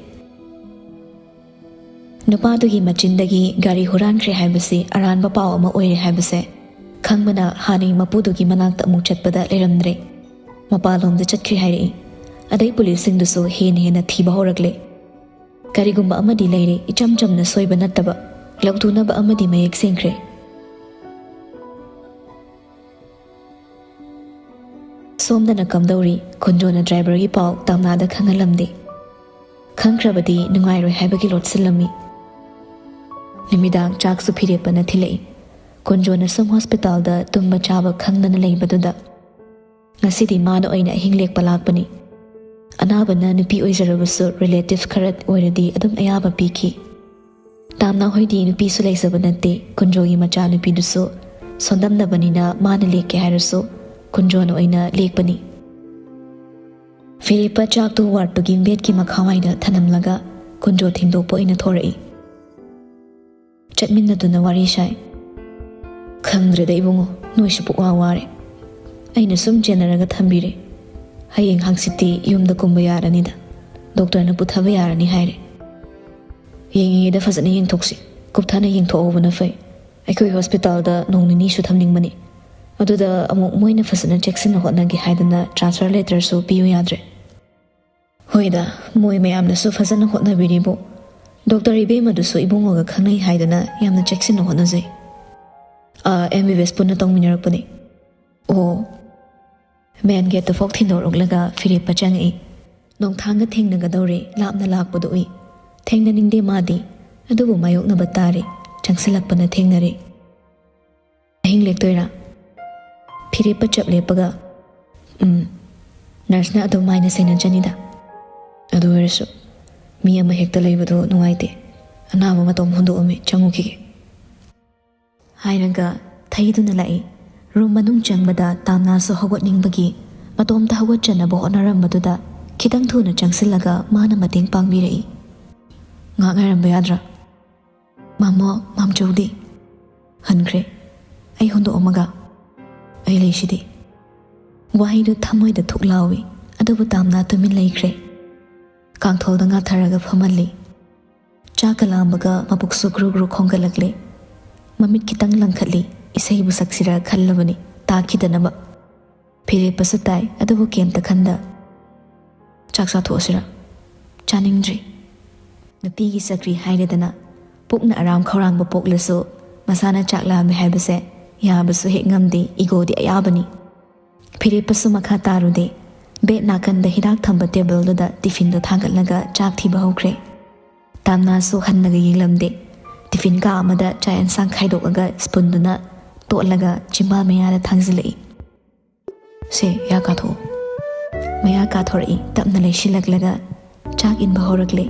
ꯅꯨꯄꯥꯗꯨꯒꯤ ꯃꯆꯤꯟꯗꯒꯤ ꯒꯥꯔꯤ ꯍꯨꯔꯥꯟꯈ꯭ꯔꯦ ꯍꯥꯏꯕꯁꯤ ꯑꯔꯥꯟꯕ ꯄꯥꯎ ꯑꯃ ꯑꯣꯏꯔꯦ ꯍꯥꯏꯕꯁꯦ ꯈꯪꯕꯅ ꯍꯥꯟꯅꯩ ꯃꯄꯨꯗꯨꯒꯤ ꯃꯅꯥꯛꯇ ꯑꯃꯨꯛ ꯆꯠꯄꯗ ꯂꯩꯔꯝꯗ꯭ꯔꯦ꯫ ꯃꯄꯥꯟꯂꯣꯝꯗ ꯆꯠꯈ꯭ꯔꯦ ꯍꯥꯏꯔꯛꯏ꯫ ꯑꯗꯩ ꯄꯨꯂꯤꯁꯁꯤꯡꯗꯨꯁꯨ ꯍꯦꯟꯅ ꯍꯦꯟꯅ ꯊꯤꯕ ꯍꯧꯔꯛꯂꯦ꯫ ꯀꯔꯤꯒꯨꯝꯕ ꯑꯃꯗꯤ ꯂꯩꯔꯦ, ꯏꯆꯝ ꯆꯝꯅ ꯁꯣꯏꯕ ꯅꯠꯇꯕ꯫ ꯂꯧꯊꯣꯛꯅꯕ ꯑꯃꯗꯤ ꯃꯌꯦꯛ ꯁꯦꯡꯈ꯭ꯔꯦ꯫ ꯁꯣꯝꯗꯅ ꯀꯝꯗꯧꯔꯤ? ꯀꯨꯟꯖꯣꯅ ꯗ꯭ꯔꯥꯏꯚꯔꯒꯤ ꯄꯥꯎ ꯇꯥꯝꯅꯥꯗ ꯈꯪꯍꯜꯂꯝꯗꯦ꯫ ꯈꯪꯈ꯭ꯔꯕꯗꯤ ꯅꯨꯡꯉꯥꯏꯔꯣꯏ ꯍꯥꯏꯕꯒꯤ ꯂꯣꯠꯁꯤꯜꯂꯝꯃꯤ꯫ ꯅꯨꯃꯤꯗꯥꯡ ꯆꯥꯛꯁꯨ ꯐꯤꯔꯦꯞꯄꯅ ꯊꯤꯜꯂꯛꯏ꯫ ꯀꯨꯟꯖꯣꯅ ꯁꯨꯝ ꯍꯣꯁꯄꯤꯇꯥꯜꯗ ꯇꯨꯝꯕ ꯆꯥꯕ ꯈꯪꯗꯅ ꯂꯩꯕꯗꯨꯗ ꯉꯁꯤꯗꯤ ꯃꯥꯅ ꯑꯣꯏꯅ ꯑꯍꯤꯡ ꯂꯦꯛꯄ ꯂꯥꯛꯄꯅꯤ꯫ ꯑꯅꯥꯕꯅ ꯅꯨꯄꯤ ꯑꯣꯏꯖꯔꯕꯁꯨ ꯔꯤꯂꯦꯇꯤꯚ ꯈꯔ ꯑꯣꯏꯔꯗꯤ ꯑꯗꯨꯝ ꯑꯌꯥꯕ ꯄꯤꯈꯤ꯫ ꯇꯥꯝꯅꯥ ꯍꯣꯏꯗꯤ ꯅꯨꯄꯤꯁꯨ ꯂꯩꯖꯕ ꯅꯠꯇꯦ꯫ ꯀꯨꯟꯖꯣꯒꯤ ꯃꯆꯥꯅꯨꯄꯤꯗꯨꯁꯨ ꯁꯣꯟꯗꯝꯅꯕꯅꯤꯅ ꯃꯥꯅ ꯂꯦꯛꯀꯦ ꯍꯥꯏꯔꯁꯨ ꯀꯨꯟꯖꯣꯅ ꯑꯣꯏꯅ ꯂꯦꯛꯄꯅꯤ꯫ ꯐꯤꯔꯦꯞꯄ ꯆꯥꯛꯇꯨ ꯋꯥꯔꯗꯇꯨꯒꯤ ꯕꯦꯗꯀꯤ ꯃꯈꯥꯋꯥꯏꯗ ꯊꯅꯝꯂꯒ ꯀꯨꯟꯖꯣ ꯊꯦꯡꯗꯣꯛꯄ ꯑꯣꯏꯅ ꯊꯣꯔꯛꯏ꯫ ꯆꯠꯃꯤꯟꯅꯗꯨꯅ ꯋꯥꯔꯤ ꯁꯥꯏ꯫ "ꯈꯪꯗ꯭ꯔꯦꯗ ꯏꯕꯨꯡꯉꯣ, ꯅꯣꯏꯁꯨ ꯄꯨꯛꯋꯥ ꯋꯥꯔꯦ꯫ ꯑꯩꯅ ꯁꯨꯝ ꯆꯦꯟꯅꯔꯒ ꯊꯝꯕꯤꯔꯦ꯫ ꯍꯌꯦꯡ ꯍꯪꯆꯤꯠꯇꯤ ꯌꯨꯝꯗ ꯀꯨꯝꯕ ꯌꯥꯔꯅꯤꯗ꯫ ꯗꯣꯛꯇꯔꯅ ꯄꯨꯊꯕ ꯌꯥꯔꯅꯤ ꯍꯥꯏꯔꯦ꯫ ꯌꯦꯡꯉꯤꯉꯩꯗ ꯐꯖꯅ ꯌꯦꯡꯊꯣꯛꯁꯤ꯫ ꯀꯨꯞꯊꯅ ꯌꯦꯡꯊꯣꯛꯍꯧꯕꯅ ꯐꯩ꯫ ꯑꯩꯈꯣꯏ ꯍꯣꯁꯄꯤꯇꯥꯜꯗ ꯅꯣꯡ ꯅꯤꯅꯤꯁꯨ ꯊꯝꯅꯤꯡꯕꯅꯤ꯫ ꯑꯗꯨꯗ ꯑꯃꯨꯛ ꯃꯣꯏꯅ ꯐꯖꯅ ꯆꯦꯛꯁꯤꯟꯅ ꯍꯣꯠꯅꯒꯦ ꯍꯥꯏꯗꯅ ꯇ꯭ꯔꯥꯟꯁꯐꯔ ꯂꯦꯇꯔꯁꯨ ꯄꯤꯌꯨ ꯌꯥꯗ꯭ꯔꯦ"꯫ "ꯍꯣꯏꯗ, ꯃꯣꯏ ꯃꯌꯥꯝꯅꯁꯨ ꯐꯖꯅ ꯍꯣꯠꯅꯕꯤꯔꯤꯕꯣ꯫ ꯗꯣꯛꯇꯔ ꯏꯕꯦꯝꯃꯗꯨꯁꯨ ꯏꯕꯨꯡꯉꯣꯒ ꯈꯪꯅꯩ ꯍꯥꯏꯗꯅ ꯌꯥꯝꯅ ꯆꯦꯛꯁꯤꯟꯅ ꯍꯣꯠꯅꯖꯩ꯫ ꯑꯥ, ꯑꯦꯝ ꯕꯤ ꯕꯤ ꯑꯦꯁ ꯄꯨꯟꯅ ꯇꯧꯃꯤꯟꯅꯔꯛꯄꯅꯤ"꯫ ꯑꯣ꯫ ꯃꯦꯟ ꯒꯦꯠꯇꯨ ꯐꯥꯎ ꯊꯤꯟꯗꯣꯔꯛꯂꯒ ꯐꯤꯔꯦꯞꯄ ꯆꯪꯉꯛꯏ꯫ ꯅꯣꯡꯊꯥꯡꯒ ꯊꯦꯡꯅꯒꯗꯧꯔꯦ, ꯂꯥꯞꯅ ꯂꯥꯛꯄꯗꯨ ꯎꯏ꯫ ꯊꯦꯡꯅꯅꯤꯡꯗꯦ ꯃꯥꯗꯤ, ꯑꯗꯨꯕꯨ ꯃꯥꯌꯣꯛꯅꯕ ꯇꯥꯔꯦ꯫ ꯆꯪꯁꯤꯜꯂꯛꯄꯅ ꯊꯦꯡꯅꯔꯦ꯫ "ꯑꯍꯤꯡ ꯂꯦꯛꯇꯣꯏꯔꯥ?" ꯐꯤꯔꯦꯞꯄ ꯆꯞ ꯂꯦꯞꯄꯒ, "ꯎꯝ, ꯅꯔꯁꯅ ꯑꯗꯨꯝ ꯃꯥꯏꯅ ꯁꯦꯟꯅꯖꯅꯤꯗ꯫ ꯑꯗꯨ ꯑꯣꯏꯔꯁꯨ ꯃꯤ ꯑꯃ ꯍꯦꯛꯇ ꯂꯩꯕꯗꯣ ꯅꯨꯡꯉꯥꯏꯇꯦ꯫ ꯑꯅꯥꯕ ꯃꯇꯣꯝ ꯍꯨꯟꯗꯣꯛꯑꯝꯃꯤ, ꯆꯪꯉꯨꯈꯤꯒꯦ" ꯍꯥꯏꯔꯒ ꯊꯩꯗꯨꯅ ꯂꯥꯛꯏ꯫ ꯔꯨꯝ ꯃꯅꯨꯡ ꯆꯪꯕꯗ ꯇꯥꯝꯅꯥꯁꯨ ꯍꯧꯒꯠꯅꯤꯡꯕꯒꯤ ꯃꯇꯣꯝꯇ ꯍꯧꯒꯠꯆꯅꯕ ꯍꯣꯠꯅꯔꯝꯕꯗꯨꯗ ꯈꯤꯇꯪ ꯊꯨꯅ ꯆꯪꯁꯤꯜꯂꯒ ꯃꯥꯅ ꯃꯇꯦꯡ ꯄꯥꯡꯕꯤꯔꯛꯏ꯫ "ꯉꯥꯏꯍꯥꯛ ꯉꯥꯏꯔꯝꯕ ꯌꯥꯗ꯭ꯔꯥ?" "ꯃꯥꯃꯣ, ꯃꯥꯝꯆꯧꯗꯤ?" "ꯍꯟꯈ꯭ꯔꯦ꯫ ꯑꯩ ꯍꯨꯟꯗꯣꯛꯑꯝꯃꯒ ꯑꯩ ꯂꯩꯁꯤꯗꯤ"꯫ ꯋꯥꯍꯩꯗꯨ ꯊꯃꯣꯏꯗ ꯊꯨꯛ ꯂꯥꯎꯏ, ꯑꯗꯨꯕꯨ ꯇꯥꯝꯅꯥ ꯇꯨꯃꯤꯟ ꯂꯩꯈ꯭ꯔꯦ꯫ ꯀꯥꯡꯊꯣꯜꯗ ꯉꯥꯊꯔꯒ ꯐꯝꯍꯜꯂꯤ꯫ ꯆꯥꯛꯀ ꯂꯥꯝꯕꯒ ꯃꯕꯨꯛꯁꯨ ꯒ꯭ꯔꯨ ꯒ꯭ꯔꯨ ꯈꯣꯡꯒꯠꯂꯛꯂꯦ꯫ ꯃꯃꯤꯠ ꯈꯤꯇꯪ ꯂꯪꯈꯠꯂꯤ꯫ ꯏꯁꯩꯕꯨ ꯁꯛꯁꯤꯔ ꯈꯜꯂꯕꯅꯤ, ꯇꯥꯈꯤꯗꯅꯕ꯫ ꯐꯤꯔꯦꯞꯄꯁꯨ ꯇꯥꯏ, ꯑꯗꯨꯕꯨ ꯀꯩꯝꯇ ꯈꯟꯗ꯫ "ꯆꯥꯛ ꯆꯥꯊꯣꯛꯑꯁꯤꯔ?" "ꯆꯥꯅꯤꯡꯗ꯭ꯔꯤ꯫" ꯅꯨꯄꯤꯒꯤ ꯆꯀ꯭ꯔꯤ ꯍꯥꯏꯔꯦꯗꯅ, ꯄꯨꯛꯅ ꯑꯔꯥꯝ ꯈꯧꯔꯥꯡꯕ ꯄꯣꯛꯂꯁꯨ ꯃꯁꯥꯅ ꯆꯥꯛ ꯂꯥꯝꯃꯦ ꯍꯥꯏꯕꯁꯦ ꯌꯥꯕꯁꯨ ꯍꯦꯛ ꯉꯝꯗꯦ, ꯏꯒꯣꯗꯤ ꯑꯌꯥꯕꯅꯤ꯫ ꯐꯤꯔꯦꯞꯄꯁꯨ ꯃꯈꯥ ꯇꯥꯔꯨꯗꯦ꯫ ꯕꯦꯗ ꯅꯥꯀꯟꯗ ꯍꯤꯗꯥꯛ ꯊꯝꯕ ꯇꯦꯕꯜꯗꯨꯗ ꯇꯤꯐꯤꯟꯗꯣ ꯊꯥꯡꯒꯠꯂꯒ ꯆꯥꯛ ꯊꯤꯕ ꯍꯧꯈ꯭ꯔꯦ꯫ ꯇꯥꯝꯅꯥꯁꯨ ꯍꯟꯅꯒ ꯌꯦꯡꯂꯝꯗꯦ꯫ ꯇꯤꯐꯤꯟ ꯀꯥ ꯑꯃꯗ ꯆꯥꯛ ꯌꯦꯟꯁꯥꯡ ꯈꯥꯏꯗꯣꯛꯂꯒ ꯁ꯭ꯄꯨꯟꯗꯨꯅ ꯇꯣꯠꯂꯒ ꯆꯤꯝꯕꯥꯜ ꯃꯌꯥꯗ ꯊꯥꯡꯖꯤꯜꯂꯛꯏ꯫ "ꯁꯦ, ꯌꯥ ꯀꯥꯊꯣꯛꯑꯣ꯫" ꯃꯌꯥ ꯀꯥꯊꯣꯔꯛꯏ꯫ ꯇꯞꯅ ꯂꯩꯁꯤꯜꯂꯛꯂꯒ ꯆꯥꯛ ꯏꯟꯕ ꯍꯧꯔꯛꯂꯦ꯫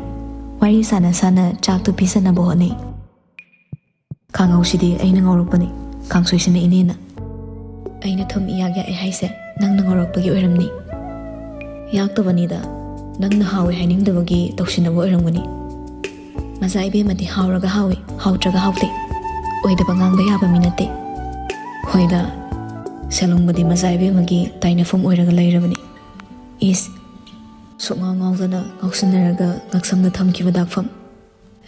ꯋꯥꯔꯤ ꯁꯥꯟꯅ ꯁꯥꯟꯅ ꯆꯥꯛꯇꯨ ꯄꯤꯖꯅꯕ ꯍꯣꯠꯅꯩ꯫ "ꯀꯥꯡꯉꯧꯁꯤꯗꯤ ꯑꯩꯅ ꯉꯧꯔꯛꯄꯅꯤ, ꯀꯥꯡꯁꯣꯏꯁꯤꯅ ꯏꯅꯦꯅ꯫" "ꯑꯩꯅ ꯊꯨꯝ ꯏꯌꯥꯛ ꯌꯥꯛꯑꯦ ꯍꯥꯏꯁꯦ ꯅꯪꯅ ꯉꯧꯔꯛꯄꯒꯤ ꯑꯣꯏꯔꯝꯅꯤ꯫" "ꯌꯥꯛꯇꯕꯅꯤꯗ, ꯅꯪꯅ ꯍꯥꯎꯋꯦ ꯍꯥꯏꯅꯤꯡꯗꯕꯒꯤ ꯇꯧꯁꯤꯟꯅꯕ ꯑꯣꯏꯔꯝꯒꯅꯤ꯫" "ꯃꯆꯥ ꯏꯕꯦꯝꯃꯗꯤ ꯍꯥꯎꯔꯒ ꯍꯥꯎꯏ, ꯍꯥꯎꯇ꯭ꯔꯒ ꯍꯥꯎꯇꯦ꯫ ꯑꯣꯏꯗꯕ ꯉꯥꯡꯕ ꯌꯥꯕ ꯃꯤ ꯅꯠꯇꯦ꯫" "ꯍꯣꯏꯗ, ꯁꯦꯂꯨꯡꯕꯗꯤ ꯃꯆꯥ ꯏꯕꯦꯝꯃꯒꯤ ꯇꯥꯏꯅꯐꯝ ꯑꯣꯏꯔꯒ ꯂꯩꯔꯕꯅꯤ꯫" "ꯏꯁ, ꯁꯨꯛꯉꯥꯎ ꯉꯥꯎꯗꯅ ꯉꯥꯎꯁꯤꯟꯅꯔꯒ ꯉꯛꯁꯝꯗ ꯊꯝꯈꯤꯕ ꯗꯥꯛꯐꯝ꯫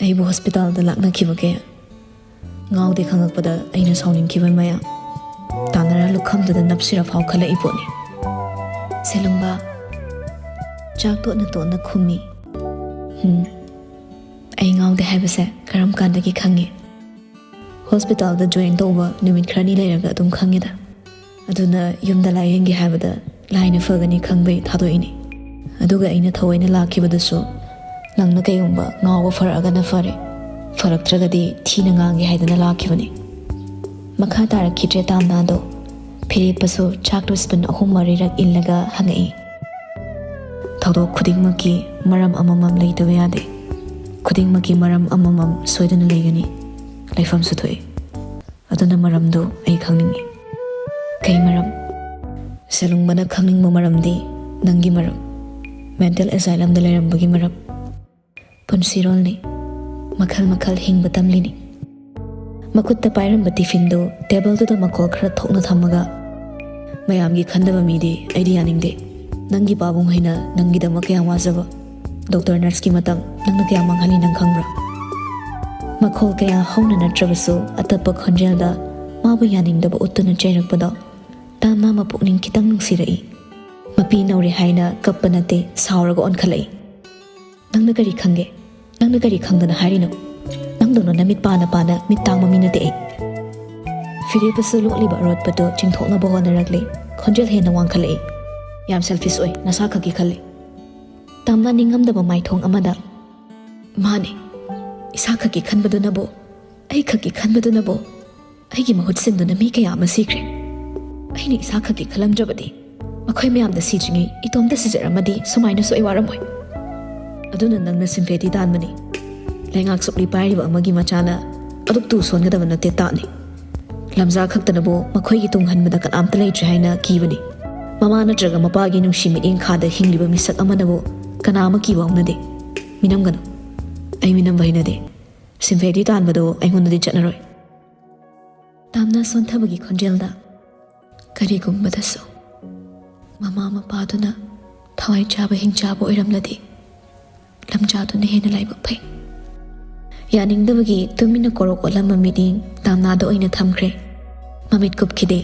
ꯑꯩꯕꯨ ꯍꯣꯁꯄꯤꯇꯥꯜꯗ ꯂꯥꯛꯅꯈꯤꯕ ꯀꯌꯥ꯫ ꯉꯥꯎꯗꯦ ꯈꯪꯉꯛꯄꯗ ꯑꯩꯅ ꯁꯥꯎꯅꯤꯡꯈꯤꯕ ꯃꯌꯥꯝ꯫ ꯇꯥꯟꯅꯔ ꯂꯨꯈꯝꯗꯨꯗ ꯅꯞꯁꯤꯔ ꯐꯥꯎ ꯈꯜꯂꯛꯏ ꯄꯣꯠꯅꯤ꯫" ꯁꯦꯂꯨꯡꯕ ꯆꯥꯛ ꯇꯣꯠꯅ ꯇꯣꯠꯅ ꯈꯨꯝꯃꯤ꯫ "ꯎꯝ, ꯑꯩ ꯉꯥꯎꯗꯦ ꯍꯥꯏꯕꯁꯦ ꯀꯔꯝ ꯀꯥꯟꯗꯒꯤ ꯈꯪꯉꯤ?" "ꯍꯣꯁꯄꯤꯇꯥꯜꯗ ꯖꯣꯏꯟ ꯇꯧꯕ ꯅꯨꯃꯤꯠ ꯈꯔꯅꯤ ꯂꯩꯔꯒ ꯑꯗꯨꯝ ꯈꯪꯉꯤꯗ꯫ ꯑꯗꯨꯅ ꯌꯨꯝꯗ ꯂꯥꯏꯌꯦꯡꯒꯦ ꯍꯥꯏꯕꯗ ꯂꯥꯏꯅ ꯐꯒꯅꯤ ꯈꯪꯕꯩ ꯊꯥꯗꯣꯛꯏꯅꯤ꯫ ꯑꯗꯨꯒ ꯑꯩꯅ ꯊꯑꯣꯏꯅ ꯂꯥꯛꯈꯤꯕꯗꯨꯁꯨ ꯅꯪꯅ ꯀꯩꯒꯨꯝꯕ ꯉꯥꯎꯕ ꯐꯔꯛꯑꯒꯅ ꯐꯔꯦ, ꯐꯔꯛꯇ꯭ꯔꯒꯗꯤ ꯊꯤꯅ ꯉꯥꯡꯒꯦ ꯍꯥꯏꯗꯅ ꯂꯥꯛꯈꯤꯕꯅꯤ꯫" ꯃꯈꯥ ꯇꯥꯔꯛꯈꯤꯗ꯭ꯔꯦ ꯇꯥꯝꯅꯥꯗꯣ꯫ ꯐꯤꯔꯦꯞꯄꯁꯨ ꯆꯥꯛꯇꯨ ꯁ꯭ꯄꯨꯟ ꯑꯍꯨꯝ ꯃꯔꯤꯔꯛ ꯏꯜꯂꯒ ꯍꯪꯉꯛꯏ꯫ "ꯊꯧꯗꯣꯛ ꯈꯨꯗꯤꯡꯃꯛꯀꯤ ꯃꯔꯝ ꯑꯃꯃꯝ ꯂꯩꯇꯕ ꯌꯥꯗꯦ꯫ ꯈꯨꯗꯤꯡꯃꯛꯀꯤ ꯃꯔꯝ ꯑꯃꯃꯝ ꯁꯣꯏꯗꯅ ꯂꯩꯒꯅꯤ꯫ ꯂꯩꯐꯝꯁꯨ ꯊꯣꯛꯏ꯫ ꯑꯗꯨꯅ ꯃꯔꯝꯗꯨ ꯑꯩ ꯈꯪꯅꯤꯡꯏ꯫" "ꯀꯩ ꯃꯔꯝ?" "ꯁꯦꯂꯨꯡꯕꯅ ꯈꯪꯅꯤꯡꯕ ꯃꯔꯝꯗꯤ ꯅꯪꯒꯤ ꯃꯔꯝ, ꯃꯦꯟꯇꯦꯜ ꯑꯦꯁꯥꯏꯂꯝꯗ ꯂꯩꯔꯝꯕꯒꯤ ꯃꯔꯝ꯫" "ꯄꯨꯟꯁꯤꯔꯣꯜꯅꯤ, ꯃꯈꯜ ꯃꯈꯜ ꯍꯤꯡꯕ ꯇꯝꯂꯤꯅꯤ꯫" ꯃꯈꯨꯠꯇ ꯄꯥꯏꯔꯝꯕ ꯇꯤꯐꯤꯟꯗꯨ ꯇꯦꯕꯜꯗꯨꯗ ꯃꯈꯣꯜ ꯈꯔ ꯊꯣꯛꯅ ꯊꯝꯃꯒ, ꯃꯌꯥꯝꯒꯤ ꯈꯟꯗꯕ ꯃꯤꯗꯤ ꯑꯩꯗꯤ ꯌꯥꯅꯤꯡꯗꯦ꯫ ꯅꯪꯒꯤ ꯄꯥꯕꯨꯡ ꯍꯩꯅ ꯅꯪꯒꯤꯗꯃꯛ ꯀꯌꯥꯝ ꯋꯥꯖꯕ, ꯗꯣꯛꯇꯔ ꯅꯔꯁꯀꯤ ꯃꯇꯝ ꯅꯪꯅ ꯀꯌꯥꯝ ꯃꯥꯡꯍꯜꯂꯤ ꯅꯪ ꯈꯪꯕ꯭ꯔꯥ? ꯃꯈꯣꯜ ꯀꯌꯥ ꯍꯧꯅ ꯅꯠꯇ꯭ꯔꯕꯁꯨ ꯑꯇꯞꯄ ꯈꯣꯟꯖꯦꯜꯗ ꯃꯥꯕꯨ ꯌꯥꯅꯤꯡꯗꯕ ꯎꯠꯇꯨꯅ ꯆꯩꯔꯛꯄꯗꯣ ꯇꯥꯝꯅꯥ ꯃꯄꯨꯛꯅꯤꯡ ꯈꯤꯇꯪ ꯅꯨꯡꯁꯤꯔꯛꯏ꯫ ꯃꯄꯤ ꯅꯧꯔꯦ ꯍꯥꯏꯅ ꯀꯞꯄ ꯅꯠꯇꯦ, ꯁꯥꯎꯔꯒ ꯑꯣꯟꯈꯠꯂꯛꯏ꯫ "ꯅꯪꯅ ꯀꯔꯤ ꯈꯪꯒꯦ? ꯅꯪꯅ ꯀꯔꯤ ꯈꯪꯗꯅ ꯍꯥꯏꯔꯤꯅꯣ? ꯅꯪꯗꯧꯅ ꯅꯃꯤꯠ ꯄꯥꯅ ꯄꯥꯅ ꯃꯤꯠ ꯇꯥꯡꯕ ꯃꯤ ꯅꯠꯇꯦ ꯑꯩ꯫" ꯐꯤꯔꯦꯞꯄꯁꯨ ꯂꯣꯛꯂꯤꯕ ꯑꯔꯣꯠꯄꯗꯨ ꯆꯤꯡꯊꯣꯛꯅꯕ ꯍꯣꯠꯅꯔꯛꯂꯤ꯫ ꯈꯣꯟꯖꯦꯜ ꯍꯦꯟꯅ ꯋꯥꯡꯈꯠꯂꯛꯏ꯫ "ꯌꯥꯝ ꯁꯦꯜꯐꯤꯁ ꯑꯣꯏ, ꯅꯁꯥ ꯈꯛꯀꯤ ꯈꯜꯂꯤ꯫" ꯇꯥꯝꯅꯥ ꯅꯤꯡꯉꯝꯗꯕ ꯃꯥꯏꯊꯣꯡ ꯑꯃꯗ, "ꯃꯥꯅꯦ, ꯏꯁꯥ ꯈꯛꯀꯤ ꯈꯟꯕꯗꯨꯅꯕꯨ, ꯑꯩ ꯈꯛꯀꯤ ꯈꯟꯕꯗꯨꯅꯕꯨ ꯑꯩꯒꯤ ꯃꯍꯨꯠ ꯁꯤꯟꯗꯨꯅ ꯃꯤ ꯀꯌꯥ ꯑꯃ ꯁꯤꯈ꯭ꯔꯦ꯫ ꯑꯩꯅ ꯏꯁꯥ ꯈꯛꯀꯤ ꯈꯜꯂꯝꯗ꯭ꯔꯕꯗꯤ ꯃꯈꯣꯏ ꯃꯌꯥꯝꯗ ꯁꯤꯗ꯭ꯔꯤꯉꯩ ꯏꯇꯣꯝꯇ ꯁꯤꯖꯔꯝꯃꯗꯤ ꯁꯨꯃꯥꯏꯅꯁꯨ ꯑꯩ ꯋꯥꯔꯝꯃꯣꯏ꯫ ꯑꯗꯨꯅ ꯅꯪꯅ ꯁꯤꯝꯐꯦꯗꯤ ꯇꯥꯟꯕꯅꯤ꯫ ꯂꯩꯉꯥꯛ ꯁꯨꯛꯂꯤ ꯄꯥꯏꯔꯤꯕ ꯑꯃꯒꯤ ꯃꯆꯥꯅ ꯑꯗꯨꯛ ꯇꯨ ꯁꯣꯟꯒꯗꯕ ꯅꯠꯇꯦ ꯇꯥꯠꯅꯤ꯫ ꯂꯝꯖꯥ ꯈꯛꯇꯅꯕꯨ ꯃꯈꯣꯏꯒꯤ ꯇꯨꯡ ꯍꯟꯕꯗ ꯀꯅꯥꯝꯇ ꯂꯩꯇ꯭ꯔꯦ ꯍꯥꯏꯅ ꯀꯤꯕꯅꯤ꯫ ꯃꯃꯥ ꯅꯠꯇ꯭ꯔꯒ ꯃꯄꯥꯒꯤ ꯅꯨꯡꯁꯤ ꯃꯤꯠꯌꯦꯡ ꯈꯥꯗ ꯍꯤꯡꯂꯤꯕ ꯃꯤꯁꯛ ꯑꯃꯅꯕꯨ ꯀꯅꯥ ꯑꯃ ꯀꯤꯕ ꯍꯧꯅꯗꯦ꯫ ꯃꯤꯅꯝꯒꯅꯨ꯫ ꯑꯩ ꯃꯤꯅꯝꯕ ꯍꯩꯅꯗꯦ꯫ ꯁꯤꯝꯐꯦꯗꯤ ꯇꯥꯟꯕꯗꯨ ꯑꯩꯉꯣꯟꯗꯗꯤ ꯆꯠꯅꯔꯣꯏ꯫" ꯇꯥꯝꯅ ꯁꯣꯟꯊꯕꯒꯤ ꯈꯣꯟꯖꯦꯜꯗ, "ꯀꯔꯤꯒꯨꯝꯕꯗꯁꯨ ꯃꯃꯥ ꯃꯄꯥꯗꯨꯅ ꯊꯋꯥꯏ ꯆꯥꯕ ꯍꯤꯡꯆꯥꯕ ꯑꯣꯏꯔꯝꯂꯗꯤ ꯂꯝꯖꯥꯗꯨꯅ ꯍꯦꯟꯅ ꯂꯥꯏꯕꯛ ꯐꯩ꯫" ꯌꯥꯅꯤꯡꯗꯕꯒꯤ ꯇꯨꯃꯤꯟꯅ ꯀꯣꯔꯣꯛ ꯑꯣꯠꯂꯝꯕ ꯃꯤꯠꯌꯦꯡ ꯇꯥꯝꯅꯥꯗ ꯑꯣꯏꯅ ꯊꯝꯈ꯭ꯔꯦ꯫ ꯃꯃꯤꯠ ꯀꯨꯞꯈꯤꯗꯦ꯫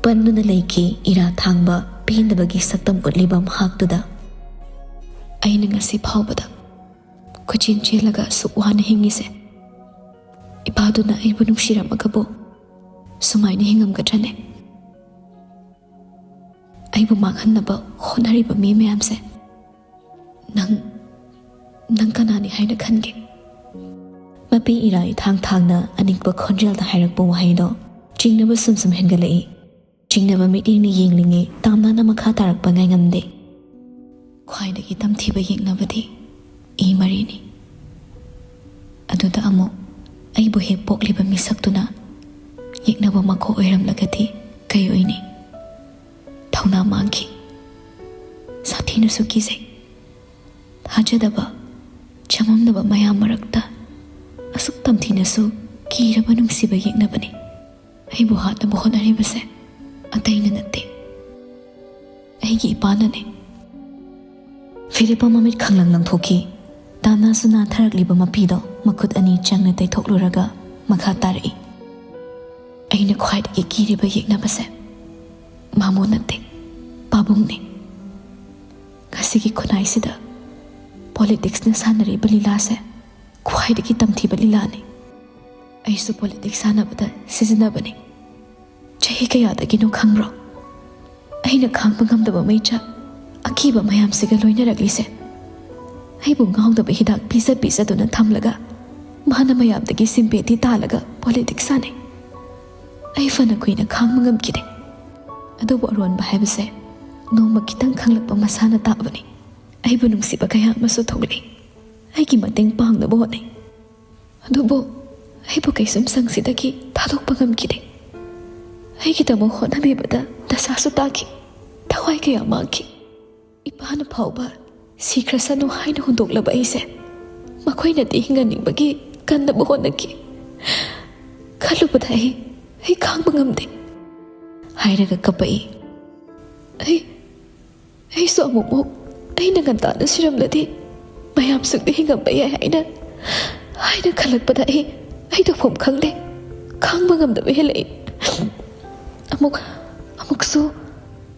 ꯄꯟꯗꯨꯅ ꯂꯩꯈꯤ ꯏꯔꯥ ꯊꯥꯡꯕ ꯄꯦꯟꯗꯕꯒꯤ ꯁꯛꯇꯝ ꯎꯠꯂꯤꯕ ꯃꯍꯥꯛꯇꯨꯗ꯫ "ꯑꯩꯅ ꯉꯁꯤ ꯐꯥꯎꯕꯗ ꯀꯣꯏꯆꯦꯟ ꯆꯦꯜꯂꯒ ꯑꯁꯨꯛ ꯋꯥꯅ ꯍꯤꯡꯉꯤꯁꯦ, ꯏꯄꯥꯗꯨꯅ ꯑꯩꯕꯨ ꯅꯨꯡꯁꯤꯔꯝꯃꯒꯕꯨ ꯁꯨꯃꯥꯏꯅ ꯍꯤꯡꯉꯝꯒꯗ꯭ꯔꯅꯦ? ꯑꯩꯕꯨ ꯃꯥꯡꯍꯟꯅꯕ ꯍꯣꯠꯅꯔꯤꯕ ꯃꯤ ꯃꯌꯥꯝꯁꯦ ꯅꯪ, ꯅꯪ ꯀꯅꯥꯅꯤ ꯍꯥꯏꯅ ꯈꯟꯒꯦ?" ꯃꯄꯤ ꯏꯔꯥ ꯏꯊꯥꯡ ꯊꯥꯡꯅ ꯑꯅꯤꯛꯄ ꯈꯣꯟꯖꯦꯜꯗ ꯍꯥꯏꯔꯛꯄ ꯋꯥꯍꯩꯗꯣ ꯆꯤꯡꯅꯕ ꯁꯨꯝ ꯁꯨꯝ ꯍꯦꯟꯒꯠꯂꯛꯏ꯫ ꯆꯤꯡꯅꯕ ꯃꯤꯠꯌꯦꯡꯅ ꯌꯦꯡꯂꯤꯉꯩ ꯇꯥꯝꯅꯥꯅ ꯃꯈꯥ ꯇꯥꯔꯛꯄ ꯉꯥꯏꯉꯝꯗꯦ꯫ "ꯈ꯭ꯋꯥꯏꯗꯒꯤ ꯇꯝꯊꯤꯕ ꯌꯦꯛꯅꯕꯗꯤ ꯏ ꯃꯔꯤꯅꯤ꯫ ꯑꯗꯨꯗ ꯑꯃꯨꯛ ꯑꯩꯕꯨ ꯍꯦꯛ ꯄꯣꯛꯂꯤꯕ ꯃꯤꯁꯛꯇꯨꯅ ꯌꯦꯛꯅꯕ ꯃꯀꯣꯛ ꯑꯣꯏꯔꯝꯂꯒꯗꯤ ꯀꯩ ꯑꯣꯏꯅꯤ? ꯊꯧꯅꯥ ꯃꯥꯡꯈꯤ꯫ ꯁꯥꯊꯤꯅꯁꯨ ꯀꯤꯖꯩ꯫ ꯊꯥꯖꯗꯕ, ꯆꯃꯝꯅꯕ ꯃꯌꯥꯝ ꯃꯔꯛꯇ ꯑꯁꯨꯛ ꯇꯝꯊꯤꯅꯁꯨ ꯀꯤꯔꯕ ꯅꯨꯡꯁꯤꯕ ꯌꯦꯛꯅꯕꯅꯤ꯫ ꯑꯩꯕꯨ ꯍꯥꯠꯅꯕ ꯍꯣꯠꯅꯔꯤꯕꯁꯦ ꯑꯇꯩꯅ ꯅꯠꯇꯦ, ꯑꯩꯒꯤ ꯏꯄꯥꯅꯅꯦ꯫ ꯐꯤꯔꯦꯞꯄ ꯃꯃꯤꯠ ꯈꯪꯂꯪ ꯂꯪꯊꯣꯛꯈꯤ꯫ ꯗꯥꯝꯅꯥꯁꯨ ꯅꯥꯟꯊꯔꯛꯂꯤꯕ ꯃꯄꯤꯗꯣ ꯃꯈꯨꯠ ꯑꯅꯤ ꯆꯪꯅ ꯇꯩꯊꯣꯛꯂꯨꯔꯒ ꯃꯈꯥ ꯇꯥꯔꯛꯏ꯫ ꯑꯩꯅ ꯈ꯭ꯋꯥꯏꯗꯒꯤ ꯀꯤꯔꯤꯕ ꯌꯦꯛꯅꯕꯁꯦ ꯃꯥꯃꯣ ꯅꯠꯇꯦ, ꯄꯥꯕꯨꯡꯅꯦ꯫ ꯉꯁꯤꯒꯤ ꯈꯨꯟꯅꯥꯏꯁꯤꯗ ꯄꯣꯂꯤꯇꯤꯛꯁꯅ ꯁꯥꯟꯅꯔꯤꯕ ꯂꯤꯂꯥꯁꯦ ꯈ꯭ꯋꯥꯏꯗꯒꯤ ꯇꯝꯊꯤꯕ ꯂꯤꯂꯥꯅꯤ꯫ ꯑꯩꯁꯨ ꯄꯣꯂꯤꯇꯤꯛꯁ ꯁꯥꯟꯅꯕꯗ ꯁꯤꯖꯤꯟꯅꯕꯅꯤ꯫ ꯆꯍꯤ ꯀꯌꯥꯗꯒꯤꯅꯣ ꯈꯪꯕ꯭ꯔꯣ? ꯑꯩꯅ ꯈꯥꯡꯕ ꯉꯝꯗꯕ ꯃꯩꯆꯥꯛ, ꯑꯀꯤꯕ ꯃꯌꯥꯝꯁꯤꯒ ꯂꯣꯏꯅꯔꯛꯂꯤꯁꯦ꯫ ꯑꯩꯕꯨ ꯉꯥꯎꯗꯕ ꯍꯤꯗꯥꯛ ꯄꯤꯖ ꯄꯤꯖꯗꯨꯅ ꯊꯝꯂꯒ ꯃꯥꯅ ꯃꯌꯥꯝꯗꯒꯤ ꯁꯤꯝꯄꯦꯇꯤ ꯇꯥꯜꯂꯒ ꯄꯣꯂꯤꯇꯤꯛꯁ ꯁꯥꯟꯅꯩ꯫ ꯑꯩ ꯐꯅ ꯀꯨꯏꯅ ꯈꯥꯡꯕ ꯉꯝꯈꯤꯗꯦ꯫ ꯑꯗꯨꯕꯨ ꯑꯔꯣꯟꯕ ꯍꯥꯏꯕꯁꯦ ꯅꯣꯡꯃ ꯈꯤꯇꯪ ꯈꯪꯂꯛꯄ ꯃꯁꯥꯅ ꯇꯥꯕꯅꯤ꯫ ꯑꯩꯕꯨ ꯅꯨꯡꯁꯤꯕ ꯀꯌꯥ ꯑꯃꯁꯨ ꯊꯣꯛꯂꯛꯏ꯫ ꯑꯩꯒꯤ ꯃꯇꯦꯡ ꯄꯥꯡꯅꯕ ꯍꯣꯠꯅꯩ꯫ ꯑꯗꯨꯕꯨ ꯑꯩꯕꯨ ꯀꯩꯁꯨꯝꯁꯪꯁꯤꯗꯒꯤ ꯊꯥꯗꯣꯛꯄ ꯉꯝꯈꯤꯗꯦ꯫ ꯑꯩꯒꯤꯗꯃꯛ ꯍꯣꯠꯅꯕꯤꯕꯗ ꯗꯁꯥꯁꯨ ꯇꯥꯈꯤ, ꯊꯋꯥꯏ ꯀꯌꯥ ꯃꯥꯡꯈꯤ꯫ ꯏꯄꯥꯅ ꯐꯥꯎꯕ ꯁꯤꯈ꯭ꯔꯁꯅꯨ ꯍꯥꯏꯅ ꯍꯨꯟꯗꯣꯛꯂꯕ ꯑꯩꯁꯦ ꯃꯈꯣꯏꯅꯗꯤ ꯍꯤꯡꯍꯟꯅꯤꯡꯕꯒꯤ ꯀꯟꯅꯕ ꯍꯣꯠꯅꯈꯤ꯫ ꯈꯜꯂꯨꯕꯗ ꯑꯩ, ꯑꯩ ꯈꯥꯡꯕ ꯉꯝꯗꯦ ꯍꯥꯏꯔꯒ ꯀꯞꯄꯛꯏ꯫ ꯑꯩ, ꯑꯩꯁꯨ ꯑꯃꯨꯛꯃꯨꯛ ꯑꯩꯅ ꯉꯟꯇꯥꯅ ꯁꯤꯔꯝꯂꯗꯤ ꯃꯌꯥꯝꯁꯨ ꯍꯤꯡꯉꯝꯕ ꯌꯥꯏ ꯍꯥꯏꯅ, ꯍꯥꯏꯅ ꯈꯜꯂꯛꯄꯗ ꯑꯩ, ꯑꯩ ꯇꯧꯐꯝ ꯈꯪꯗꯦ꯫ ꯈꯥꯡꯕ ꯉꯝꯗꯕ ꯍꯦꯜꯂꯛꯏ꯫ ꯑꯃꯨꯛ, ꯑꯃꯨꯛꯁꯨ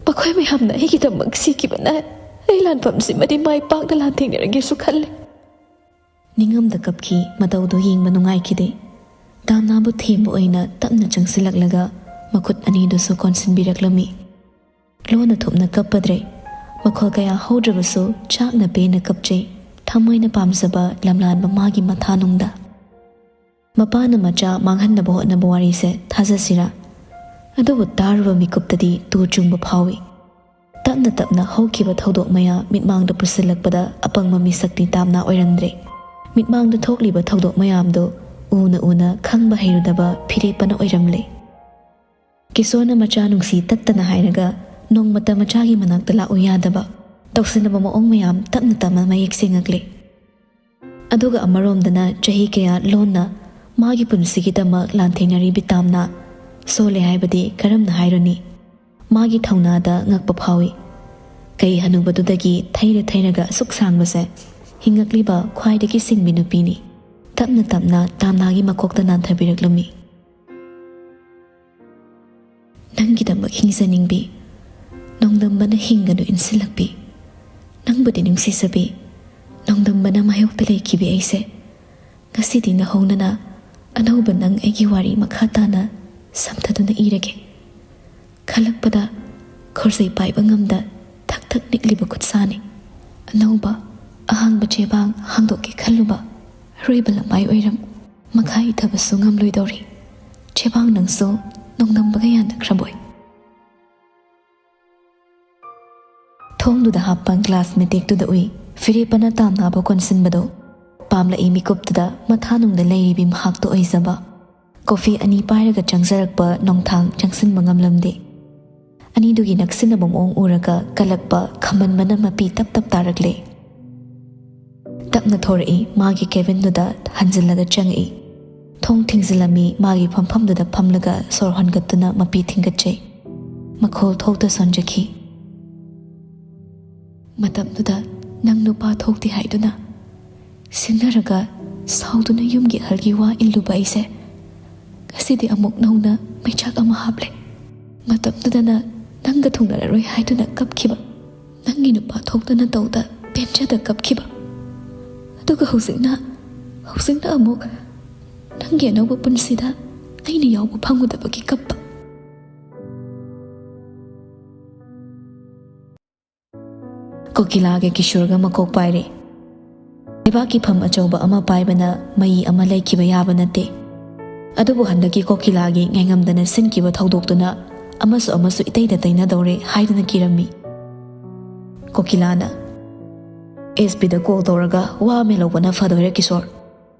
ꯃꯈꯣꯏ ꯃꯌꯥꯝꯅ ꯑꯩꯒꯤꯗꯃꯛ ꯁꯤꯈꯤꯕꯅ ꯑꯩ ꯂꯥꯟꯐꯝꯁꯤꯃꯗꯤ ꯃꯥꯏ ꯄꯥꯛꯅ ꯂꯥꯟꯊꯦꯡꯅꯔꯒꯦꯁꯨ ꯈꯜꯂꯦ꯫ ꯅꯤꯡꯉꯝꯗ ꯀꯞꯈꯤ꯫ ꯃꯇꯧꯗꯨ ꯌꯦꯡꯕ ꯅꯨꯡꯉꯥꯏꯈꯤꯗꯦ꯫ ꯗꯥꯝꯅꯥꯕꯨ ꯊꯦꯝꯕ ꯑꯣꯏꯅ ꯇꯞꯅ ꯆꯪꯁꯤꯜꯂꯛꯂꯒ ꯃꯈꯨꯠ ꯑꯅꯤꯗꯨꯁꯨ ꯀꯣꯟꯁꯤꯟꯕꯤꯔꯛꯂꯝꯃꯤ꯫ ꯂꯣꯟꯅ ꯊꯨꯞꯅ ꯀꯞꯄꯗ꯭ꯔꯦ꯫ ꯃꯈꯣꯜ ꯀꯌꯥ ꯍꯧꯗ꯭ꯔꯕꯁꯨ ꯆꯥꯛꯅ ꯄꯦꯟꯅ ꯀꯞꯆꯩ꯫ ꯊꯃꯣꯏꯅ ꯄꯥꯝꯖꯕ ꯂꯝꯂꯥꯟꯕ ꯃꯥꯒꯤ ꯃꯊꯥꯅꯨꯡꯗ꯫ ꯃꯄꯥꯅ ꯃꯆꯥ ꯃꯥꯡꯍꯟꯅꯕ ꯍꯣꯠꯅꯕ ꯋꯥꯔꯤꯁꯦ ꯊꯥꯖꯁꯤꯔꯥ? ꯑꯗꯨꯕꯨ ꯇꯥꯔꯨꯕ ꯃꯤꯀꯨꯞꯇꯗꯤ ꯇꯨ ꯆꯨꯡꯕ ꯐꯥꯎꯏ꯫ ꯇꯞꯅ ꯇꯞꯅ ꯍꯧꯈꯤꯕ ꯊꯧꯗꯣꯛ ꯃꯌꯥꯝ ꯃꯤꯠꯃꯥꯡꯗ ꯄꯨꯁꯤꯜꯂꯛꯄꯗ ꯑꯄꯪꯕ ꯃꯤꯁꯛꯇꯤ ꯗꯥꯝꯅꯥ ꯑꯣꯏꯔꯝꯗ꯭ꯔꯦ꯫ ꯃꯤꯠꯃꯥꯡꯗ ꯊꯣꯛꯂꯤꯕ ꯊꯧꯗꯣꯛ ꯃꯌꯥꯝꯗꯨ ꯎꯅ ꯎꯅ ꯈꯪꯕ ꯍꯩꯔꯨꯗꯕ ꯐꯤꯔꯦꯞꯄꯅ ꯑꯣꯏꯔꯝꯂꯦ꯫ ꯀꯤꯁꯣꯔꯅ ꯃꯆꯥ ꯅꯨꯡꯁꯤ ꯇꯠꯇꯅ ꯍꯥꯏꯔꯒ ꯅꯣꯡꯃꯇ ꯃꯆꯥꯒꯤ ꯃꯅꯥꯛꯇ ꯂꯥꯛꯎ ꯌꯥꯗꯕ, ꯇꯧꯁꯤꯟꯅꯕ ꯃꯑꯣꯡ ꯃꯌꯥꯝ ꯇꯞꯅ ꯇꯞꯅ ꯃꯌꯦꯛ ꯁꯦꯡꯉꯛꯂꯦ꯫ ꯑꯗꯨꯒ ꯑꯃꯔꯣꯝꯗꯅ ꯆꯍꯤ ꯀꯌꯥ ꯂꯣꯟꯅ ꯃꯥꯒꯤ ꯄꯨꯟꯁꯤꯒꯤꯗꯃꯛ ꯂꯥꯟꯊꯦꯡꯅꯔꯤꯕꯤ ꯗꯥꯝꯅꯥ ꯁꯣꯜꯂꯦ ꯍꯥꯏꯕꯗꯤ ꯀꯔꯝꯅ ꯍꯥꯏꯔꯨꯅꯤ? ꯃꯥꯒꯤ ꯊꯧꯅꯥꯗ ꯉꯛꯄ ꯐꯥꯎꯏ꯫ ꯀꯩ ꯍꯅꯨꯕꯗꯨꯗꯒꯤ ꯊꯩꯔ ꯊꯩꯔꯒ ꯑꯁꯨꯛ ꯁꯥꯡꯕꯁꯦ ꯍꯤꯡꯉꯛꯂꯤꯕ ꯈ꯭ꯋꯥꯏꯗꯒꯤ ꯁꯤꯡꯕꯤ ꯅꯨꯄꯤꯅꯤ꯫ ꯇꯞꯅ ꯇꯞꯅ ꯇꯥꯝꯅꯥꯒꯤ ꯃꯀꯣꯛꯇ ꯅꯥꯟꯊꯕꯤꯔꯛꯂꯝꯃꯤ꯫ "ꯅꯪꯒꯤꯗꯃꯛ ꯍꯤꯡꯖꯅꯤꯡꯕꯤ, ꯅꯣꯡꯗꯝꯕꯅ ꯍꯤꯡꯒꯅꯨ ꯏꯟꯁꯤꯜꯂꯛꯄꯤ, ꯅꯪꯕꯨꯗꯤ ꯅꯨꯡꯁꯤꯖꯕꯤ, ꯅꯣꯡꯗꯝꯕꯅ ꯃꯥꯌꯣꯛꯇ ꯂꯩꯈꯤꯕꯤ ꯑꯩꯁꯦ, ꯉꯁꯤꯗꯤ ꯅꯍꯧꯅꯅ ꯑꯅꯧꯕ ꯅꯪ ꯑꯩꯒꯤ ꯋꯥꯔꯤ ꯃꯈꯥ ꯇꯥꯅ ꯁꯝꯊꯗꯨꯅ ꯏꯔꯒꯦ꯫ ꯈꯜꯂꯛꯄꯗ ꯈꯣꯔꯖꯩ ꯄꯥꯏꯕ ꯉꯝꯗ ꯊꯛ ꯊꯛ ꯅꯤꯛꯂꯤꯕ ꯈꯨꯠꯁꯥꯅꯤ꯫ ꯑꯅꯧꯕ ꯑꯍꯥꯡꯕ ꯆꯦꯕꯥꯡ ꯍꯥꯡꯗꯣꯛꯀꯦ ꯈꯜꯂꯨꯕ ꯑꯔꯣꯏꯕ ꯂꯃꯥꯏ ꯑꯣꯏꯔꯝ ꯃꯈꯥ ꯏꯊꯕꯁꯨ ꯉꯝꯂꯣꯏꯗꯧꯔꯤ꯫ ꯆꯦꯕꯥꯡ ꯅꯪꯁꯨ ꯅꯣꯡꯗꯝꯕꯒ ꯌꯥꯅꯈ꯭ꯔꯕꯣꯏ?" ꯊꯣꯡꯗꯨꯗ ꯍꯥꯞꯄ ꯒ꯭ꯂꯥꯁ ꯃꯇꯦꯛꯇꯨꯗ ꯎꯏ ꯐꯤꯔꯦꯞꯄꯅ ꯇꯥꯝꯅꯥꯕ ꯀꯣꯟꯁꯤꯟꯕꯗꯣ꯫ ꯄꯥꯝꯂꯛꯏ ꯃꯤꯀꯨꯞꯇꯨꯗ ꯃꯊꯥꯅꯨꯡꯗ ꯂꯩꯔꯤꯕꯤ ꯃꯍꯥꯛꯇꯣ ꯑꯣꯏꯖꯕ꯫ ꯀꯣꯐꯤ ꯑꯅꯤ ꯄꯥꯏꯔꯒ ꯆꯪꯖꯔꯛꯄ ꯅꯣꯡꯊꯥꯡ ꯆꯪꯁꯤꯟꯕ ꯉꯝꯂꯝꯗꯦ꯫ ꯑꯅꯤꯗꯨꯒꯤ ꯅꯛꯁꯤꯟꯅꯕ ꯃꯑꯣꯡ ꯎꯔꯒ ꯀꯜꯂꯛꯄ ꯈꯝꯕꯟꯕꯅ ꯃꯄꯤ ꯇꯞ ꯇꯞ ꯇꯥꯔꯛꯂꯦ꯫ ꯇꯞꯅ ꯊꯣꯔꯛꯏ, ꯃꯥꯒꯤ ꯀꯦꯕꯤꯟꯗꯨꯗ ꯍꯟꯖꯤꯜꯂꯒ ꯆꯪꯉꯛꯏ꯫ ꯊꯣꯡ ꯊꯤꯡꯖꯤꯜꯂꯝꯃꯤ, ꯃꯥꯒꯤ ꯐꯝꯐꯝꯗꯨꯗ ꯐꯝꯂꯒ ꯁꯣꯔ ꯍꯣꯟꯒꯠꯇꯨꯅ ꯃꯄꯤ ꯊꯤꯡꯒꯠꯆꯩ꯫ ꯃꯈꯣꯜ ꯊꯣꯛꯇ ꯁꯣꯟꯖꯈꯤ꯫ "ꯃꯇꯝꯗꯨꯗ ꯅꯪ ꯅꯨꯄꯥ ꯊꯣꯛꯇꯦ ꯍꯥꯏꯗꯨꯅ ꯁꯤꯡꯅꯔꯒ ꯁꯥꯎꯗꯨꯅ ꯌꯨꯝꯒꯤ ꯑꯍꯜꯒꯤ ꯋꯥ ꯏꯜꯂꯨꯕ ꯑꯩꯁꯦ ꯉꯁꯤꯗꯤ ꯑꯃꯨꯛ ꯅꯧꯅ ꯃꯩꯆꯥꯛ ꯑꯃ ꯍꯥꯞꯂꯦ꯫ ꯃꯇꯝꯗꯨꯗꯅ ꯅꯪꯒ ꯊꯨꯡꯅꯔꯔꯣꯏ ꯍꯥꯏꯗꯨꯅ ꯀꯞꯈꯤꯕ, ꯅꯪꯒꯤ ꯅꯨꯄꯥ ꯊꯣꯛꯇꯅ ꯇꯧꯗ ꯄꯦꯟꯖꯗ ꯀꯞꯈꯤꯕ, ꯑꯗꯨꯒ ꯍꯧꯖꯤꯛꯅ, ꯍꯧꯖꯤꯛꯅ ꯑꯃꯨꯛ ꯅꯪꯒꯤ ꯑꯅꯧꯕ ꯄꯨꯟꯁꯤꯗ ꯑꯩꯅ ꯌꯥꯎꯕ ꯐꯪꯉꯨꯗꯕꯒꯤ ꯀꯞꯄ꯫" ꯀꯣꯀꯤꯂꯥꯒ ꯀꯤꯁꯣꯔꯒ ꯃꯀꯣꯛ ꯄꯥꯏꯔꯦ꯫ ꯂꯩꯕꯥꯛꯀꯤ ꯐꯝ ꯑꯆꯧꯕ ꯑꯃ ꯄꯥꯏꯕꯅ ꯃꯌꯤ ꯑꯃ ꯂꯩꯈꯤꯕ ꯌꯥꯕ ꯅꯠꯇꯦ꯫ ꯑꯗꯨꯕꯨ ꯍꯟꯗꯛꯀꯤ ꯀꯣꯀꯤꯂꯥꯒꯤ ꯉꯥꯏꯉꯝꯗꯅ ꯁꯤꯟꯈꯤꯕ ꯊꯧꯗꯣꯛꯇꯨꯅ ꯑꯃꯁꯨ ꯑꯃꯁꯨ ꯏꯇꯩꯗ ꯇꯩꯅꯗꯧꯔꯦ ꯍꯥꯏꯗꯨꯅ ꯀꯤꯔꯝꯃꯤ꯫ ꯀꯣꯀꯤꯂꯥꯅ ꯑꯦꯁ ꯄꯤꯗ ꯀꯣꯜ ꯇꯧꯔꯒ ꯋꯥ ꯑꯃ ꯂꯧꯕꯅ ꯐꯗꯣꯏꯔꯦ ꯀꯤꯁꯣꯔ꯫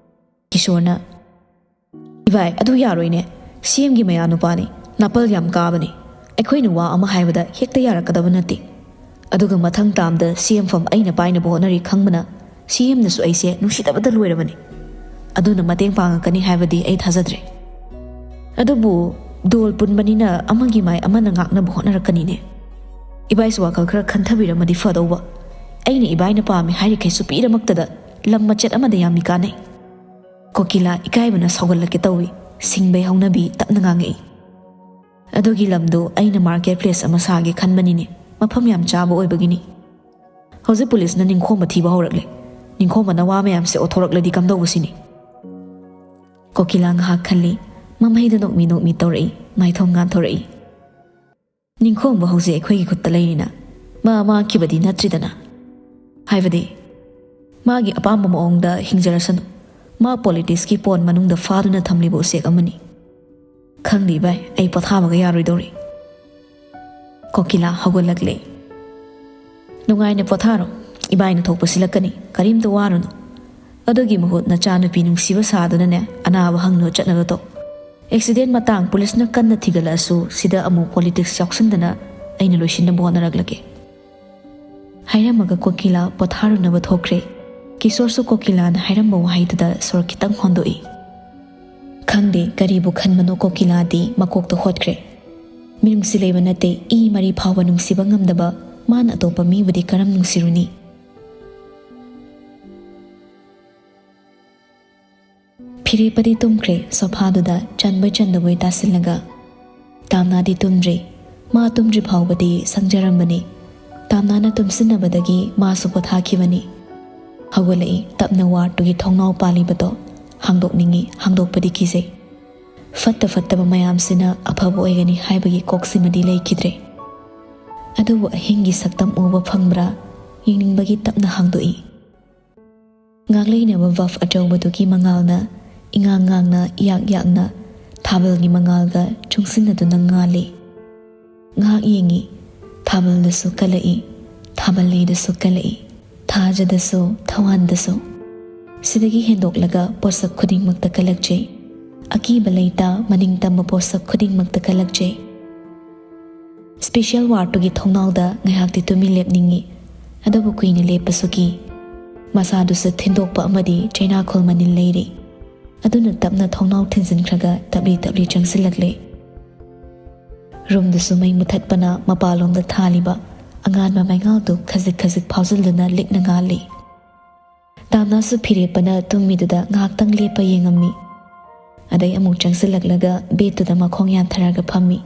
ꯀꯤꯁꯣꯔꯅ, "ꯏꯚꯥꯏ, ꯑꯗꯨ ꯌꯥꯔꯣꯏꯅꯦ꯫ ꯁꯤ ꯑꯦꯝꯒꯤ ꯃꯌꯥꯅꯨꯄꯥꯅꯤ, ꯅꯥꯄꯜ ꯌꯥꯝ ꯀꯥꯕꯅꯤ꯫ ꯑꯩꯈꯣꯏꯅ ꯋꯥ ꯑꯃ ꯍꯥꯏꯕꯗ ꯍꯦꯛꯇ ꯌꯥꯔꯛꯀꯗꯕ ꯅꯠꯇꯦ꯫ ꯑꯗꯨꯒ ꯃꯊꯪ ꯇꯥꯝꯗ ꯁꯤ ꯑꯦꯝ ꯐꯝ ꯑꯩꯅ ꯄꯥꯏꯅꯕ ꯍꯣꯠꯅꯔꯤ ꯈꯪꯕꯅ ꯁꯤ ꯑꯦꯝꯅꯁꯨ ꯑꯩꯁꯦ ꯅꯨꯡꯁꯤꯗꯕꯗ ꯂꯣꯏꯔꯕꯅꯤ꯫ ꯑꯗꯨꯅ ꯃꯇꯦꯡ ꯄꯥꯡꯉꯛꯀꯅꯤ ꯍꯥꯏꯕꯗꯤ ꯑꯩ ꯊꯥꯖꯗ꯭ꯔꯦ꯫ ꯑꯗꯨꯕꯨ ꯗꯣꯜ ꯄꯨꯟꯕꯅꯤꯅ ꯑꯃꯒꯤ ꯃꯥꯏ ꯑꯃꯅ ꯉꯥꯛꯅꯕ ꯍꯣꯠꯅꯔꯛꯀꯅꯤꯅꯦ꯫" ꯏꯕꯥꯏꯁꯨ ꯋꯥꯈꯜ ꯈꯔ ꯈꯟꯊꯕꯤꯔꯝꯃꯗꯤ ꯐꯗꯧꯕ꯫ ꯑꯩꯅ ꯏꯕꯥꯏꯅ ꯄꯥꯝꯃꯤ ꯍꯥꯏꯔꯤꯈꯩꯁꯨ ꯄꯤꯔꯃꯛꯇꯗ ꯂꯝ ꯃꯆꯦꯠ ꯑꯃꯗ ꯌꯥꯝꯃꯤ ꯀꯥꯟꯅꯩ꯫ ꯀꯣꯀꯤꯂꯥ ꯏꯀꯥꯏꯕꯅ ꯁꯧꯒꯠꯂꯛꯀꯦ ꯇꯧꯏ꯫ ꯁꯤꯡꯕꯩ ꯍꯧꯅꯕꯤ ꯇꯞꯅ ꯉꯥꯡꯉꯛꯏ꯫ "ꯑꯗꯨꯒꯤ ꯂꯝꯗꯣ ꯑꯩꯅ market place ꯑꯃ ꯁꯥꯒꯦ ꯈꯟꯕꯅꯤꯅꯦ꯫ ꯃꯐꯝ ꯌꯥꯝ ꯆꯥꯕ ꯑꯣꯏꯕꯒꯤꯅꯤ꯫ ꯍꯧꯖꯤꯛ ꯄꯨꯂꯤꯁꯅ ꯅꯤꯡꯈꯣꯝꯕ ꯊꯤꯕ ꯍꯧꯔꯛꯂꯦ꯫ ꯅꯤꯡꯈꯣꯝꯕꯅ ꯋꯥ ꯃꯌꯥꯝꯁꯦ ꯑꯣꯊꯣꯔꯛꯂꯗꯤ ꯀꯝꯗꯧꯕ ꯁꯤꯅꯤ?" ꯀꯣꯀꯤꯂꯥ ꯉꯥꯏꯍꯥꯛ ꯈꯜꯂꯤ꯫ ꯃꯃꯩꯗ ꯅꯣꯛꯃꯤ ꯅꯣꯛꯃꯤ ꯇꯧꯔꯛꯏ꯫ ꯃꯥꯏꯊꯣꯡ ꯉꯥꯟꯊꯣꯔꯛꯏ꯫ "ꯅꯤꯡꯈꯣꯝꯕ ꯍꯧꯖꯤꯛ ꯑꯩꯈꯣꯏꯒꯤ ꯈꯨꯠꯇ ꯂꯩꯔꯤꯅ꯫ ꯃꯥ ꯃꯥꯡꯈꯤꯕꯗꯤ ꯅꯠꯇ꯭ꯔꯤꯗꯅ꯫ ꯍꯥꯏꯕꯗꯤ, ꯃꯥꯒꯤ ꯑꯄꯥꯝꯕ ꯃꯑꯣꯡꯗ ꯍꯤꯡꯖꯔꯁꯅꯨ꯫ ꯃꯥ politicsꯀꯤ ꯄꯣꯟ ꯃꯅꯨꯡꯗ ꯐꯥꯗꯨꯅ ꯊꯝꯂꯤꯕ ꯎꯆꯦꯛ ꯑꯃꯅꯤ꯫ ꯈꯪꯗꯦ ꯏꯕꯥꯏ, ꯑꯩ ꯄꯣꯊꯥꯕꯒ ꯌꯥꯔꯣꯏꯗꯧꯔꯤ꯫" ꯀꯣꯀꯤꯂꯥ ꯍꯧꯒꯠꯂꯛꯂꯦ꯫ "ꯅꯨꯡꯉꯥꯏꯅ ꯄꯣꯊꯥꯔꯣ꯫ ꯏꯕꯥꯏꯅ ꯊꯣꯛꯄ ꯁꯤꯜꯂꯛꯀꯅꯤ꯫ ꯀꯔꯤꯝꯇ ꯋꯥꯔꯨꯅꯨ꯫ ꯑꯗꯨꯒꯤ ꯃꯍꯨꯠ ꯅꯆꯥꯅꯨꯄꯤ ꯅꯨꯡꯁꯤꯕ ꯁꯥꯗꯨꯅꯅꯦ, ꯑꯅꯥꯕ ꯍꯪꯅꯕ ꯆꯠꯅꯕ ꯇꯧ꯫ Accident ꯃꯇꯥꯡ ꯄꯨꯂꯤꯁꯅ ꯀꯟꯅ ꯊꯤꯒꯠꯂꯛꯑꯁꯨ ꯁꯤꯗ ꯑꯃꯨꯛ politics ꯌꯥꯎꯁꯤꯟꯗꯅ ꯑꯩꯅ ꯂꯣꯏꯁꯤꯟꯅꯕ ꯍꯣꯠꯅꯔꯛꯂꯒꯦ꯫" ꯍꯥꯏꯔꯝꯃꯒ ꯀꯣꯀꯤꯂꯥ ꯄꯣꯊꯥꯔꯨꯅꯕ ꯊꯣꯛꯈ꯭ꯔꯦ꯫ ꯀꯤꯁꯣꯔꯁꯨ ꯀꯣꯀꯤꯂꯥꯅ ꯍꯥꯏꯔꯝꯕ ꯋꯥꯍꯩꯗꯨꯗ ꯁꯣꯔ ꯈꯤꯇꯪ ꯍꯣꯟꯗꯣꯛꯏ꯫ ꯈꯪꯗꯦ ꯀꯔꯤꯕꯨ ꯈꯟꯕꯅꯣ ꯀꯣꯀꯤꯂꯥꯗꯤ ꯃꯀꯣꯛꯇ ꯍꯣꯠꯈ꯭ꯔꯦ꯫ ꯃꯤꯅꯨꯡꯁꯤ ꯂꯩꯕ ꯅꯠꯇꯦ, ꯏ ꯃꯔꯤ ꯐꯥꯎꯕ ꯅꯨꯡꯁꯤꯕ ꯉꯝꯗꯕ ꯃꯥꯅ ꯑꯇꯣꯞꯄ ꯃꯤꯕꯨꯗꯤ ꯀꯔꯝ ꯅꯨꯡꯁꯤꯔꯨꯅꯤ? ꯐꯤꯔꯦꯞꯄꯗꯤ ꯇꯨꯝꯈ꯭ꯔꯦ ꯁꯣꯐꯥꯗꯨꯗ ꯆꯟꯕꯣꯏ ꯆꯟꯗꯕꯣꯏ ꯇꯥꯁꯤꯜꯂꯒ꯫ ꯇꯥꯝꯅꯥꯗꯤ ꯇꯨꯝꯗ꯭ꯔꯤ꯫ ꯃꯥ ꯇꯨꯝꯗ꯭ꯔꯤ ꯐꯥꯎꯕꯗꯤ ꯁꯪꯖꯔꯝꯕꯅꯤ꯫ ꯇꯥꯝꯅꯥꯅ ꯇꯨꯝꯁꯤꯟꯅꯕꯗꯒꯤ ꯃꯥꯁꯨ ꯄꯣꯊꯥꯈꯤꯕꯅꯤ꯫ ꯍꯧꯒꯠꯂꯛꯏ, ꯇꯞꯅ wardꯇꯨꯒꯤ ꯊꯣꯡꯅꯥꯎ ꯄꯥꯜꯂꯤꯕꯗꯣ꯫ ꯍꯥꯡꯗꯣꯛꯅꯤꯡꯏ, ꯍꯥꯡꯗꯣꯛꯄꯗꯤ ꯀꯤꯖꯩ꯫ ꯐꯠꯇ ꯐꯠꯇꯕ ꯃꯌꯥꯝꯁꯤꯅ ꯑꯐꯕ ꯑꯣꯏꯒꯅꯤ ꯍꯥꯏꯕꯒꯤ ꯀꯣꯛꯁꯤꯃꯗꯤ ꯂꯩꯈꯤꯗ꯭ꯔꯦ꯫ ꯑꯗꯨꯕꯨ ꯑꯍꯤꯡꯒꯤ ꯁꯛꯇꯝ ꯎꯕ ꯐꯪꯕ꯭ꯔꯥ ꯌꯦꯡꯅꯤꯡꯕꯒꯤ ꯇꯞꯅ ꯍꯥꯡꯗꯣꯛꯏ꯫ ꯉꯥꯛꯂꯩꯅꯕ bulb ꯑꯆꯧꯕꯗꯨꯒꯤ ꯃꯉꯥꯜꯅ ꯏꯉꯥꯡ ꯉꯥꯡꯅ ꯏꯌꯥꯛ ꯌꯥꯛꯅ ꯊꯥꯕꯜꯒꯤ ꯃꯉꯥꯜꯒ ꯆꯨꯡꯁꯤꯟꯅꯗꯨꯅ ꯉꯥꯜꯂꯤ꯫ ꯉꯥꯏꯍꯥꯛ ꯌꯦꯡꯉꯤ꯫ ꯊꯥꯕꯜꯗꯁꯨ ꯀꯜꯂꯛꯏ, ꯊꯥꯕꯜ ꯂꯩꯗꯁꯨ ꯀꯜꯂꯛꯏ, ꯊꯥꯖꯗꯁꯨ, ꯊꯋꯥꯟꯗꯁꯨ꯫ ꯁꯤꯗꯒꯤ ꯍꯦꯟꯗꯣꯛꯂꯒ ꯄꯣꯠꯁꯛ ꯈꯨꯗꯤꯡꯃꯛꯇ ꯀꯜꯂꯛꯆꯩ꯫ ꯑꯀꯤꯕ ꯂꯩꯇ, ꯃꯅꯤꯡ ꯇꯝꯕ ꯄꯣꯠꯁꯛ ꯈꯨꯗꯤꯡꯃꯛꯇ ꯀꯜꯂꯛꯆꯩ꯫ Special wardꯇꯨꯒꯤ ꯊꯣꯡꯅꯥꯎꯗ ꯉꯥꯏꯍꯥꯛꯇꯤ ꯇꯨꯃꯤꯟ ꯂꯦꯞꯅꯤꯡꯏ, ꯑꯗꯨꯕꯨ ꯀꯨꯏꯅ ꯂꯦꯞꯄꯁꯨ ꯀꯤ꯫ ꯃꯁꯥꯗꯨꯁꯨ ꯊꯤꯟꯗꯣꯛꯄ ꯑꯃꯗꯤ ꯆꯩꯅꯥꯈꯣꯜ ꯃꯅꯤꯜ ꯂꯩꯔꯤ꯫ ꯑꯗꯨꯅ ꯇꯞꯅ ꯊꯣꯡꯅꯥꯎ ꯊꯤꯟꯖꯤꯟꯈ꯭ꯔꯒ ꯇꯞꯂꯤ ꯇꯞꯂꯤ ꯆꯪꯁꯤꯜꯂꯛꯂꯦ꯫ ꯔꯨꯝꯗꯨꯁꯨ ꯃꯩ ꯃꯨꯊꯠꯄꯅ ꯃꯄꯥꯟꯂꯣꯝꯗ ꯊꯥꯜꯂꯤꯕ ꯑꯉꯥꯟꯕ ꯃꯩꯉꯥꯜꯗꯨ ꯈꯖꯤꯛ ꯈꯖꯤꯛ ꯐꯥꯎꯖꯤꯜꯗꯨꯅ ꯂꯤꯛꯅ ꯉꯥꯜꯂꯤ꯫ ꯇꯥꯝꯅꯥꯁꯨ ꯐꯤꯔꯦꯞꯄꯅ ꯇꯨꯝꯃꯤꯗꯨꯗ ꯉꯥꯏꯍꯥꯛꯇꯪ ꯂꯦꯞꯄ ꯌꯦꯡꯉꯝꯃꯤ꯫ ꯑꯗꯩ ꯑꯃꯨꯛ ꯆꯪꯁꯤꯜꯂꯛꯂꯒ ꯕꯦꯠꯇꯨꯗ ꯃꯈꯣꯡ ꯌꯥꯟꯊꯔꯒ ꯐꯝꯃꯤ꯫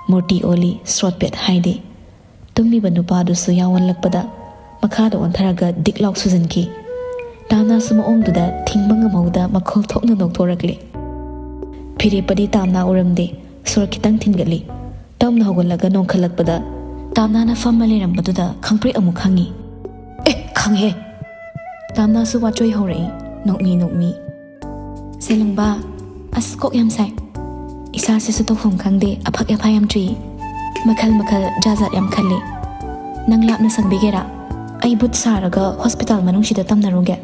ꯃꯨꯔꯇꯤ ꯑꯣꯜꯂꯤ ꯁ꯭ꯔꯣꯠ ꯕꯦꯠ ꯍꯥꯏꯗꯤ꯫ ꯇꯨꯝꯃꯤꯕ ꯅꯨꯄꯥꯗꯨꯁꯨ ꯌꯥꯎꯍꯜꯂꯛꯄꯗ ꯃꯈꯥꯗ ꯑꯣꯟꯊꯔꯒ ꯗꯤꯛ ꯂꯥꯎ ꯁꯨꯖꯟꯈꯤ꯫ ꯇꯥꯝꯅꯥꯁꯨ ꯃꯑꯣꯡꯗꯨꯗ ꯊꯤꯡꯕ ꯉꯝꯍꯧꯗ ꯃꯈꯣꯜ ꯊꯣꯛꯅ ꯅꯣꯛꯊꯣꯔꯛꯂꯤ꯫ ꯐꯤꯔꯦꯞꯄꯗꯤ ꯇꯥꯝꯅꯥ ꯎꯔꯝꯗꯦ꯫ ꯁꯣꯔ ꯈꯤꯇꯪ ꯊꯤꯟꯒꯠꯂꯤ꯫ ꯇꯞꯅ ꯍꯧꯒꯠꯂꯒ ꯅꯣꯡꯈꯠꯂꯛꯄꯗ ꯇꯥꯝꯅꯥꯅ ꯐꯝꯃ ꯂꯩꯔꯝꯕꯗꯨꯗ ꯈꯪꯄ꯭ꯔꯦꯛ ꯑꯃꯨꯛ ꯈꯪꯉꯤ꯫ "ꯑꯦ, ꯈꯪꯉꯦ!" ꯇꯥꯝꯅꯥꯁꯨ ꯋꯥꯆꯣꯏ ꯍꯧꯔꯛꯏ, ꯅꯣꯛꯃꯤ ꯅꯣꯛꯃꯤ꯫ "ꯁꯦꯂꯪꯕ, ꯑꯁ, ꯀꯣꯛ ꯌꯥꯝ ꯁꯥꯏ꯫ ꯏꯁꯥꯁꯤꯁꯨ ꯇꯧꯐꯝ ꯈꯪꯗꯦ, ꯑꯐꯛ ꯑꯐꯥꯏ ꯌꯥꯝ ꯆꯨꯏ꯫ ꯃꯈꯜ ꯃꯈꯜ, ꯖꯥꯠ ꯖꯥꯠ ꯌꯥꯝ ꯈꯜꯂꯤ꯫ ꯅꯪ ꯂꯥꯞꯅ ꯁꯪꯕꯤꯒꯦꯔꯥ? ꯑꯩ ꯕꯨꯠ ꯁꯥꯔꯒ ꯍꯣꯁꯄꯤꯇꯥꯜ ꯃꯅꯨꯡꯁꯤꯗ ꯇꯝꯅꯔꯨꯒꯦ꯫